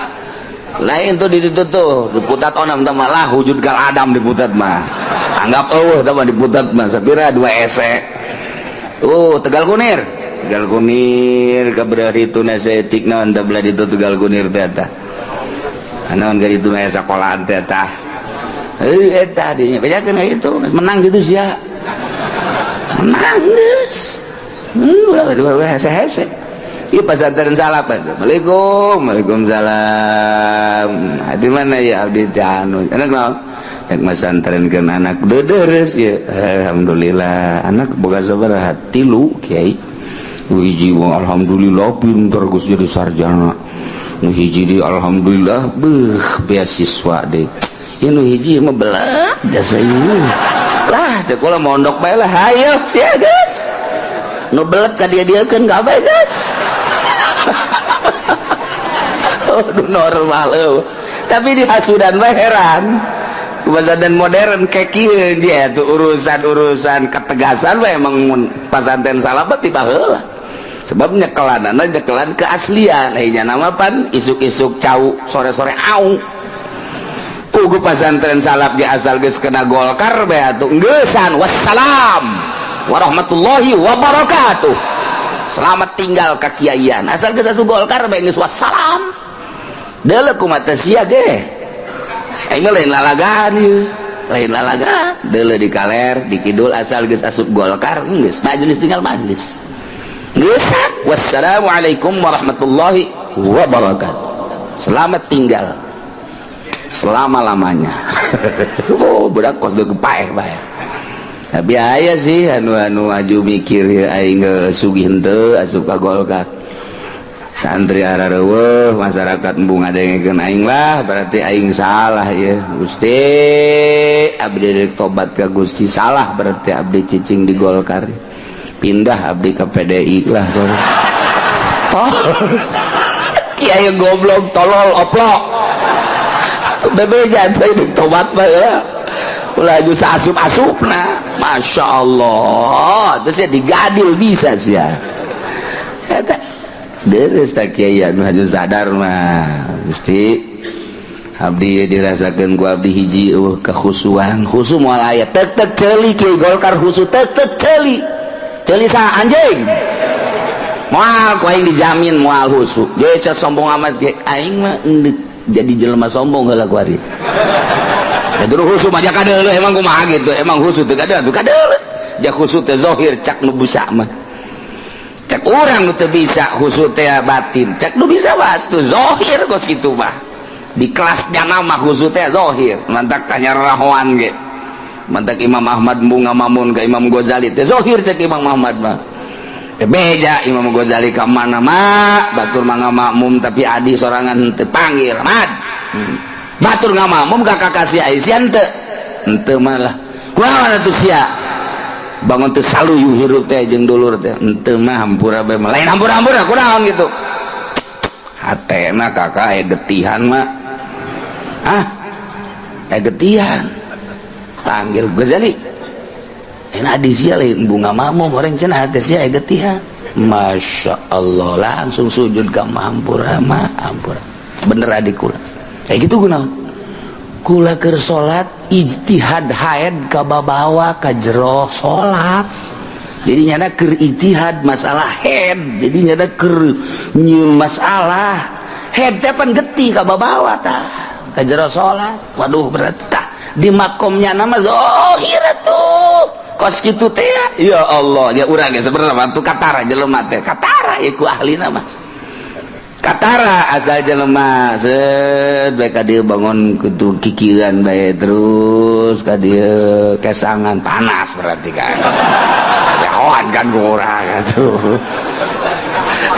lain tuh, di ditu tuh di putat onam tah malah wujud kal adam di putat mah, anggap eueuh tah mah di putat mah sapira dua ese. Oh, Tegal Kunir, Tegal Kunir kabelah itu nasetik naon tah belah ditu Tegal Kunir teh tah naon ka ditu aya sakolahan teh tah. Eh, eta dinya bejakeun itu menang gitu sia, menang geus. Ulah dua hese-hese. Ieu pasantren salaf. Assalamualaikum, waalaikumsalam. Di mana ya abdi teh anu? Anak naon? Rek masantrenkeun anak dedereus ya. Alhamdulillah, anak boga sabaraha? Tilu, Kiai. Nu hiji mah alhamdulillah pinter, geus jadi sarjana. Nu hiji di alhamdulillah beuh beasiswa deh. Ieu nu hiji mah belet jasa ieu. Lah, cek kula mondok bae lah. Hayo sia geus. Nu belet ka dia-dieukeun kabeh geus. Aduh, normal eueuh. Tapi di hasudan mah heran. Pesantren modern kayak kieu dia tuh urusan-urusan ketegasan mah emang mun pasantren salaf tiba heula. Sebab nyekelanana nyekelan keaslian. Nya nama pan isuk-isuk cau, sore-sore au. Pugu pasantren salaf ge asal geus kena Golkar bae atuh geusan, wassalam warahmatullahi wabarakatuh. Selamat tinggal kakiaian. Asal geus asup Golkar bae geus wassalam. Deuleu kumaha sia ge. Aing mah lain lalagaan ieu. Lain lalagaan. Deuleu di kaler, di kidul asal geus asup Golkar geus majelis tinggal majelis. Geus, wassalamualaikum warahmatullahi wabarakatuh. Selamat tinggal selama-lamanya. Oh, budak kos deuk paeh bae. Tapi aya sih anu-anu aju mikir ya, aing sugih henteu asup ka Golkar. Santri arareuweuh, masyarakat embung ngadengekeun aing lah, berarti aing salah ya. Gusti, abdi rek tobat ka Gusti, salah berarti abdi cicing di Golkar. Pindah abdi ke PDI lah. Tol. Kiai goblok, tolol, oplok. Tuh bebeja tuh hidup tobat mah ya. Ulah aju asup-asupna. Masya Allah. Terus ya digadil bisa sih ya. Eta. Deres tak kiai anu haju sadar mah. Gusti, abdi dirasakeun ku abdi hiji eueuh kekhusuan. Khusu moal aya, tek tek ceuli kiai Golkar khusu, tek tek ceuli. Ceuli sa anjing. Moal ku aing dijamin moal khusu. Ge sombong amat ge, aing mah endek jadi jelema sombong heula ku ari. Ya dulu khusu mah kadeuleuh, emang kumaha gitu, emang khusu teu kadeuleuh, teu kadeuleuh. Ja khusu teh zahir, cak nu bisa mah. Cak urang nu teu bisa khusu teh batin, cak nu bisa batu zahir kos kitu mah. Di kelasnya nama khusu teh zahir, mantak tanya rahoan ge. Mantak Imam Ahmad bunga mamun ke Imam Ghazali teh zahir, cak Imam Ahmad mah. Beja Imam Ghazali ka mana mah batur mangga makmum, tapi adi sorangan teu panggil Ahmad. Batur ngamakmum ka kakasih Aisyah teu henteu malah kunaon atuh sia bangun teu saluyu hirup teh jeung dulur teh, henteu mah, hampura bae mah, lain hampura-hampura kunaon gitu, hatena kakak aya getihan mah, ah aya getihan, panggil Ghazali, enak adi sia lain bunga makmum orang cenah hate sia aya getihan. Masya Allah, langsung sujud ka hampura mah, hampura bener adik kula kayak gitu, kunaon kula keur salat ijtihad haid ka babawa ka jero salat, jadi nyana keur ijtihad masalah haid, jadi nyana keur nyieun masalah haid teh pan getih ka babawa tah ka jero salat. Waduh, berarti tah di makomnya nama zahir tuh kos kitu teh. Ya Allah, ya urang ge sebenarnya mah tuh katara jelema teh, katara ieu ku ahlina mah katara, asal jelema set bae ka dieu bangun kudu kikieuan bae terus ka dieu kesangan panas, berarti kan nyahoan kan ku urang atuh,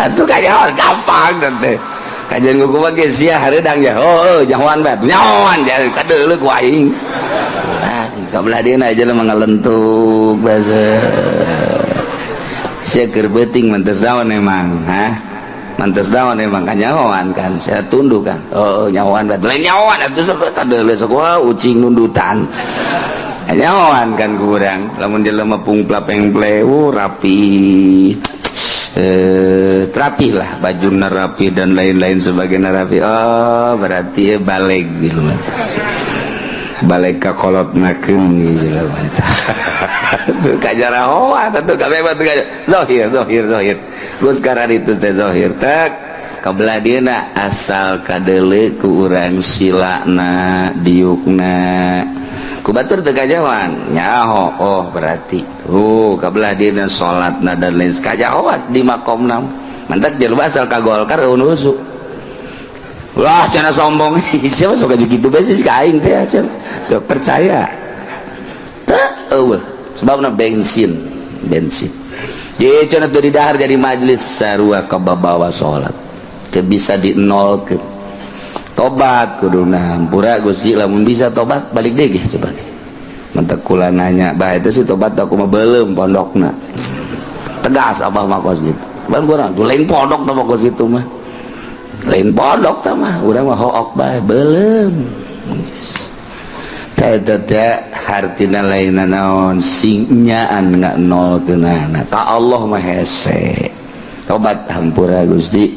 atuh kanyahoan gampang teh kajian ku mah ge sia hareudang ya, oh nyahoan bae, nyahoan kadeuleu ku aing. Ah, kabelah dieuna jelema ngalentuk basa sia keur beuting mantes naon emang, hah mantes naon emang, kanyahoan kan saya tunduk kan, oh nyahoan bae, lain nyahoan atuh, sok kadeuleu sok wah ucing nundutan, nyahoan kan kurang. Lamun jelema pungpla pengple rapi, rapi lah, baju rapi dan lain-lain sebagainya rapi, oh berarti ya balik gitu, balik ka kolot nakeun gitu tuh kajarahoan tuh kabeh tuh zahir zahir zahir. Geus sekarang itu teh zahir, tak kabelah dieuna asal kadeuleu ku urang silana diukna ku batur teu kajahoan nyaho, oh berarti kabelah dieuna salatna dan lain kajahoan di makomna. Mantak jelema asal ka Golkar eueuh wah cenah sombong, siapa sok gitu bae sih ka aing teh, siapa teu percaya teu eueuh sebabna bensin bensin jadi cenah teu didahar jadi majelis sarua kababawa salat teu bisa di nolkeun. Tobat kuduna, hampura Gusti, lamun bisa tobat balik deui ge coba. Mantak kula nanya bah itu sih tobat aku mah belum pondokna tegas abah mah kos gitu ban kurang tuh, lain pondok tah kos itu mah, lain pondok tah mah, urang mah hook bae belum teh teh hartina lain naon sing nyaan nggak nol kenana ka Allah mah hese. Tobat, hampura Gusti,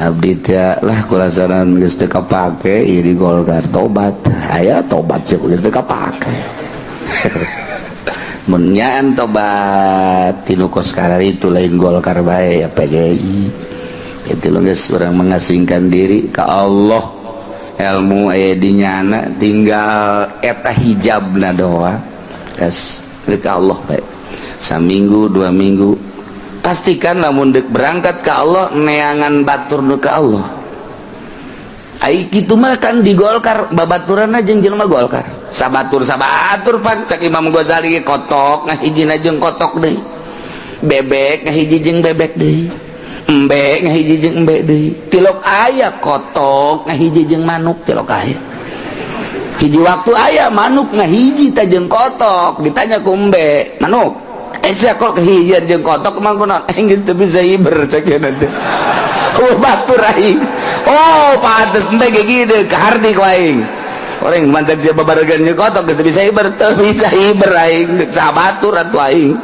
abdi teh lah kulasaran geus teu kapake ieu di Golkar, tobat aya, tobat sih geus teu kapake. Mun nyaan tobat tinu kos itu lain Golkar bae ya, PDI itu geus urang mengasingkan diri ka Allah, ilmu aya di nyana, tinggal eta hijabna doa geus ka Allah bae. Saminggu 2 minggu pastikan lamun dek berangkat ke Allah neangan batur nu ka Allah. Ai kitu mah kan di Golkar babaturanna jeung jelema Golkar sabatur sabatur pan cak Imam Ghazali kotok ngahijina jeung kotok deui, bebek ngahiji jeung bebek deui, embe ngahiji jeung embe deui, tilok aya kotok ngahiji jeung manuk, tilok aya hiji waktu aya manuk ngahiji ta jeung kotok. Ditanya ku embe, "Manuk, eh sia kok kehijian jeung kotok emang kunaon?" "Eh, geus teu bisa hiber," cek nanti. "Oh, batur aing." "Oh, pantes embe ge kieu kaharti ku aing." Orang mantak siapa babaregan jeung kotok geus teu bisa hiber, teu bisa hiber aing sabatur atuh aing.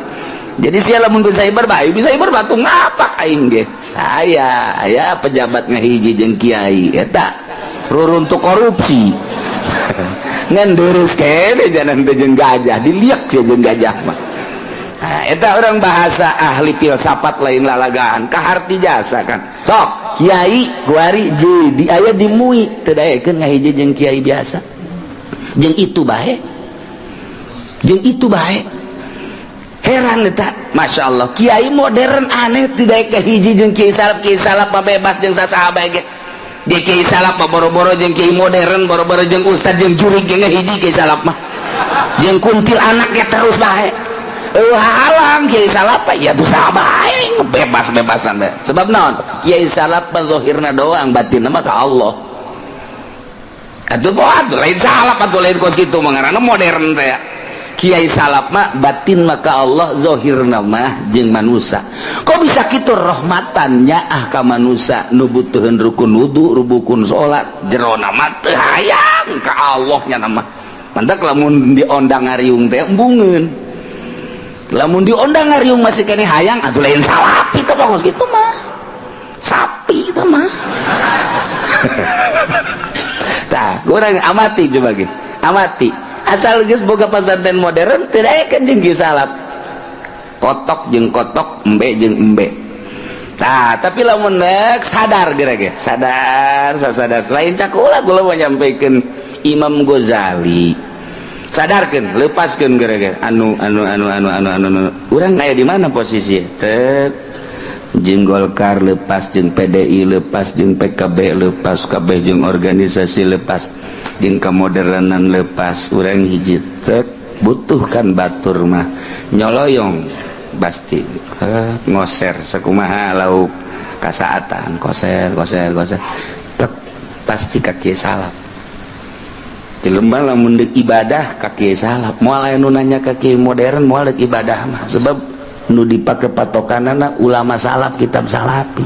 Jadi sia lamun bisa hiber bae, bisa hiber batu ngapak aing ge. Aya aya pejabat ngahiji jeung kiai eta ruruntuk korupsi. Ngan deres kene jalan teh jeung gajah, diliak sih jeung gajah mah. Nah, eta orang bahasa ahli filsafat lain lalagaan kaharti jasa kan. Sok kiai kuari jadi aya di MUI teu daekeun ngahiji jeung kiai biasa. Jeung itu bae. Jeung itu bae. Heran eta, Masya Allah, kiai modern aneh tidak kahiji jeung kiai salaf. Kiai salaf mah bebas jeung sasaha bae ge. Di kiai salaf mah boro-boro jeung kiai modern, boro-boro jeung ustad, jeung jurig ge ngahiji kiai salaf mah. Jeung kuntil anak ge terus bae. Halang kiai salaf ya tuh saha bae, bebas-bebasan bae. Sebab naon? Kiai salaf mah zahirna doang, batinna mah ka Allah. Atuh atuh lain salaf atuh, lain kos kitu mah ngaranna modern teh. Kiai salaf mah batin maka Allah, zahirna mah jeung manusia. Kok bisa kitu? Rahmatan nyaah ka manusia nu butuheun rukun wudu, rukun salat, jerona mah teu hayang ka Allah nya mah. Mantak lamun diondang ngariung teh embungeun. Lamun diondang ngariung masih kene hayang atuh lain salapi teh kos kitu mah. Sapi itu mah. Tah, urang amati coba ge. Amati. Asal geus boga pesantren modern teu daekeun jeung kieu salaf. Kotok jeung kotok, embe jeung embe. Tah, tapi lamun nek sadar geura ge, sadar, sadar. Lain cakula kula mau nyampaikan Imam Ghazali. Sadarkeun, lepaskeun geura ge. Anu anu anu anu anu anu, anu. Urang aya di mana posisi? Tet jeung Golkar lepas, jeung PDI lepas, jeung PKB lepas, kabeh jeung organisasi lepas, jeung kemodernan lepas, urang hiji tek butuhkan batur mah nyoloyong pasti ngoser sakumaha lauk kasaatan koser koser koser tek pasti kaki salaf. Jelema lamun deuk ibadah ka kiai salaf, moal aya nu nanya ka kiai modern, moal deuk ibadah mah, sebab nu dipake patokanana ulama salaf, kitab salafi.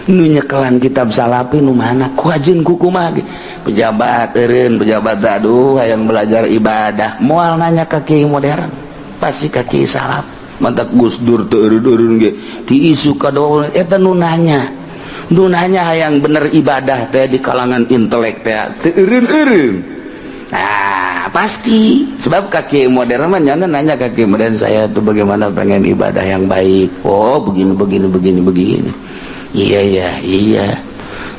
Nu nyekelan kitab salafi nu mana, ku ajeun ku kumaha ge. Pejabat eureun pejabat, aduh, hayang belajar ibadah, moal nanya ka kiai modern, pasti ka kiai salaf. Mantak Gus Dur teu eureun-eureun ge ti isu ka eta nu nanya, nu nanya hayang bener ibadah teh di kalangan intelek teh teu eureun-eureun. Nah, pasti sebab ka kiai modern mah nyana nanya ka kiai modern, saya tuh bagaimana pengen ibadah yang baik? Oh, begini begini begini begini. Iya,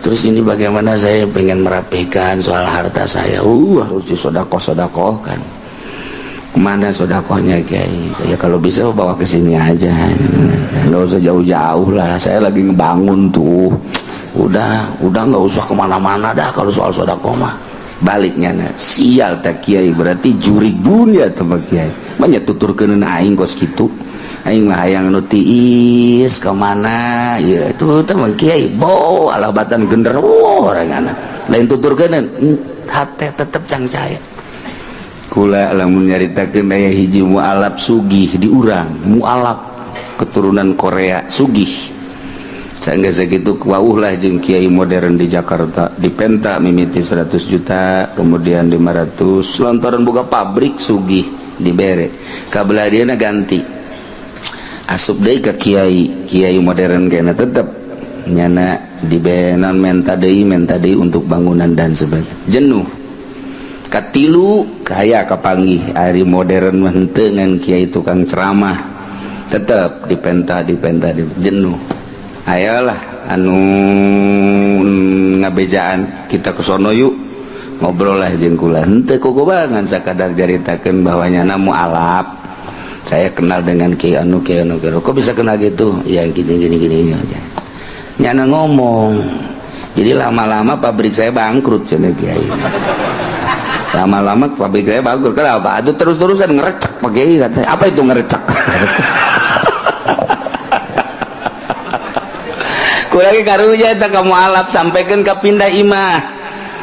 terus ini bagaimana, saya pengen merapikan soal harta saya. Harus disodakoh sodakoh kan. Kemana sodakohnya, kiai? Ya kalau bisa bawa ke sini aja, nggak usah jauh-jauh lah, saya lagi ngebangun tuh. Udah nggak usah kemana-mana dah kalau soal sodakoh mah. Baliknya nah, sial tak kiai, berarti juri dunia teman kiai banyak tuturkeun aing kos kitu, aing mah hayang nu tiis kemana ya itu teman kiai bo alabatan genderuwo orang lain tuturkeun hate tetep cangcaya. Kula lamun nyaritakeun aya hiji mualaf sugih di urang, mualaf keturunan Korea sugih. Sehingga segitu wauh lah jeung kiai modern di Jakarta, dipenta mimiti 100 juta, kemudian 500, lantaran buka pabrik sugih dibere. Kabelah dia ganti, asup deui ka kiai kiai modern kena tetep nyana dibenan, menta deui untuk bangunan dan sebagainya. Jenuh. Katilu kaya kapanggih ari modern mah henteu ngan kiai tukang ceramah, tetep dipenta dipenta di jenuh. Ayolah anu ngabejaan kita ke sono yuk, ngobrol lah jeung kula henteu kukubangan, sakadar caritakeun bahwa nyana mualaf, saya kenal dengan kiai anu, kiai anu, kiai anu. Kok bisa kenal gitu ya? Gini gini gini aja nyana ngomong. Jadi lama-lama pabrik saya bangkrut cenah kiai. Lama-lama pabrik saya bangkrut. Kenapa? Aduh, terus-terusan ngerecek Pak Kiai katanya. Apa itu ngerecek? Kurangi karunya eta ka mualaf sampaikan ke pindah imah,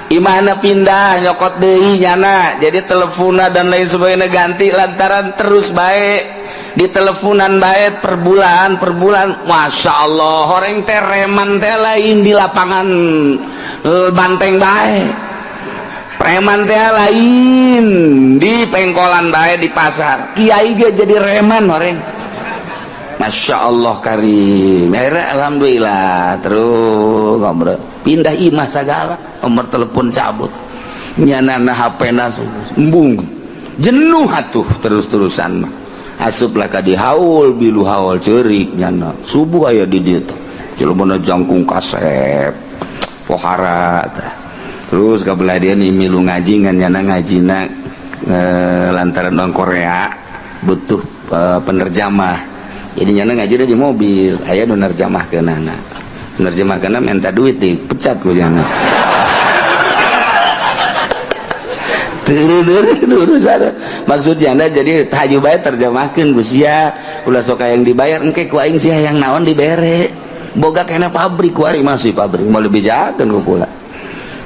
imahna pindah, nyokot deui nyana. Jadi teleponna dan lain sebagainya ganti lantaran terus baik di teleponan baik per bulan per bulan. Masya Allah, orang teh reman teh lain di lapangan banteng baik, preman teh lain di pengkolan baik, di pasar. Kiai ge jadi reman orang. Masya Allah karim. Akhirnya alhamdulillah terus ngobrol, pindah imah segala, nomor telepon cabut, nyana HP nasu embung, jenuh atuh terus-terusan mah. Asuplah ka di haul, bilu haul ceurik nyana, subuh aya di dieu teh, jelema jangkung kasep pohara tah. Terus kabelah dia nih milu ngaji ngan nyana ngajina lantaran orang Korea butuh penerjemah, jadi nyana ngaji di mobil, aya nu nerjemahkeunana, nerjemahkeunana minta duit, dipecat ku nyana. Urusan maksudnya jadi haju bae terjemahkeun ku sia, ulah sok yang dibayar, engke ku aing sia yang naon dibere, boga kena pabrik kuari, masih pabrik mau lebih jakeun ku pula.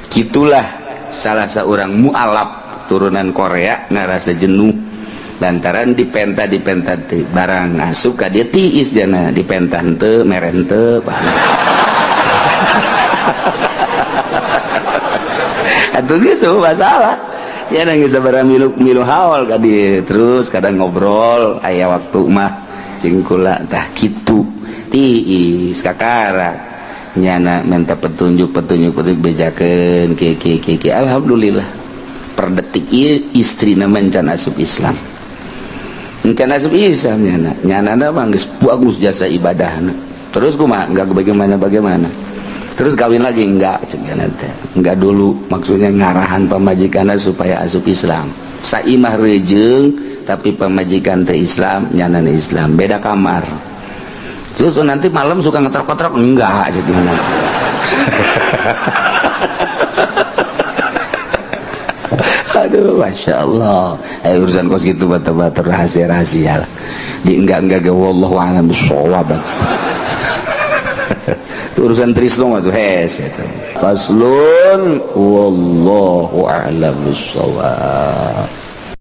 Gitulah salah seorang mualaf turunan Korea ngarasa jenuh lantaran dipenta dipenta teh barang asup ka dia tiis jana, dipenta henteu mere henteu. Atuh geus masalah ya, nang geus barang milu milu haul ka dieu, terus kadang ngobrol aya waktu mah cing kula tah kitu, tiis kakara nyana minta petunjuk petunjuk petunjuk, bejakeun kieu kieu kieu kieu. Alhamdulillah per detik ieu istrina mencan asup Islam, mencan asup Islam. Nyana nyana mah geus bagus jasa ibadahna. Terus kumaha, enggak bagaimana bagaimana, terus kawin lagi enggak, cek nyana teh enggak dulu, maksudnya ngarahan pamajikanna supaya asup Islam. Saimah rejeung tapi pamajikan teh Islam, nyana Islam, beda kamar. Terus nanti malam suka ngetrok-ngetrok enggak, jadi nanti. Aduh, masya Allah. Urusan kos gitu batu-batu rahasia-rahasia lah. Di enggak-enggak ge wallahu a'lam bishawab. Itu urusan trisno tuh hes itu. Faslun wallahu a'lam bishawab.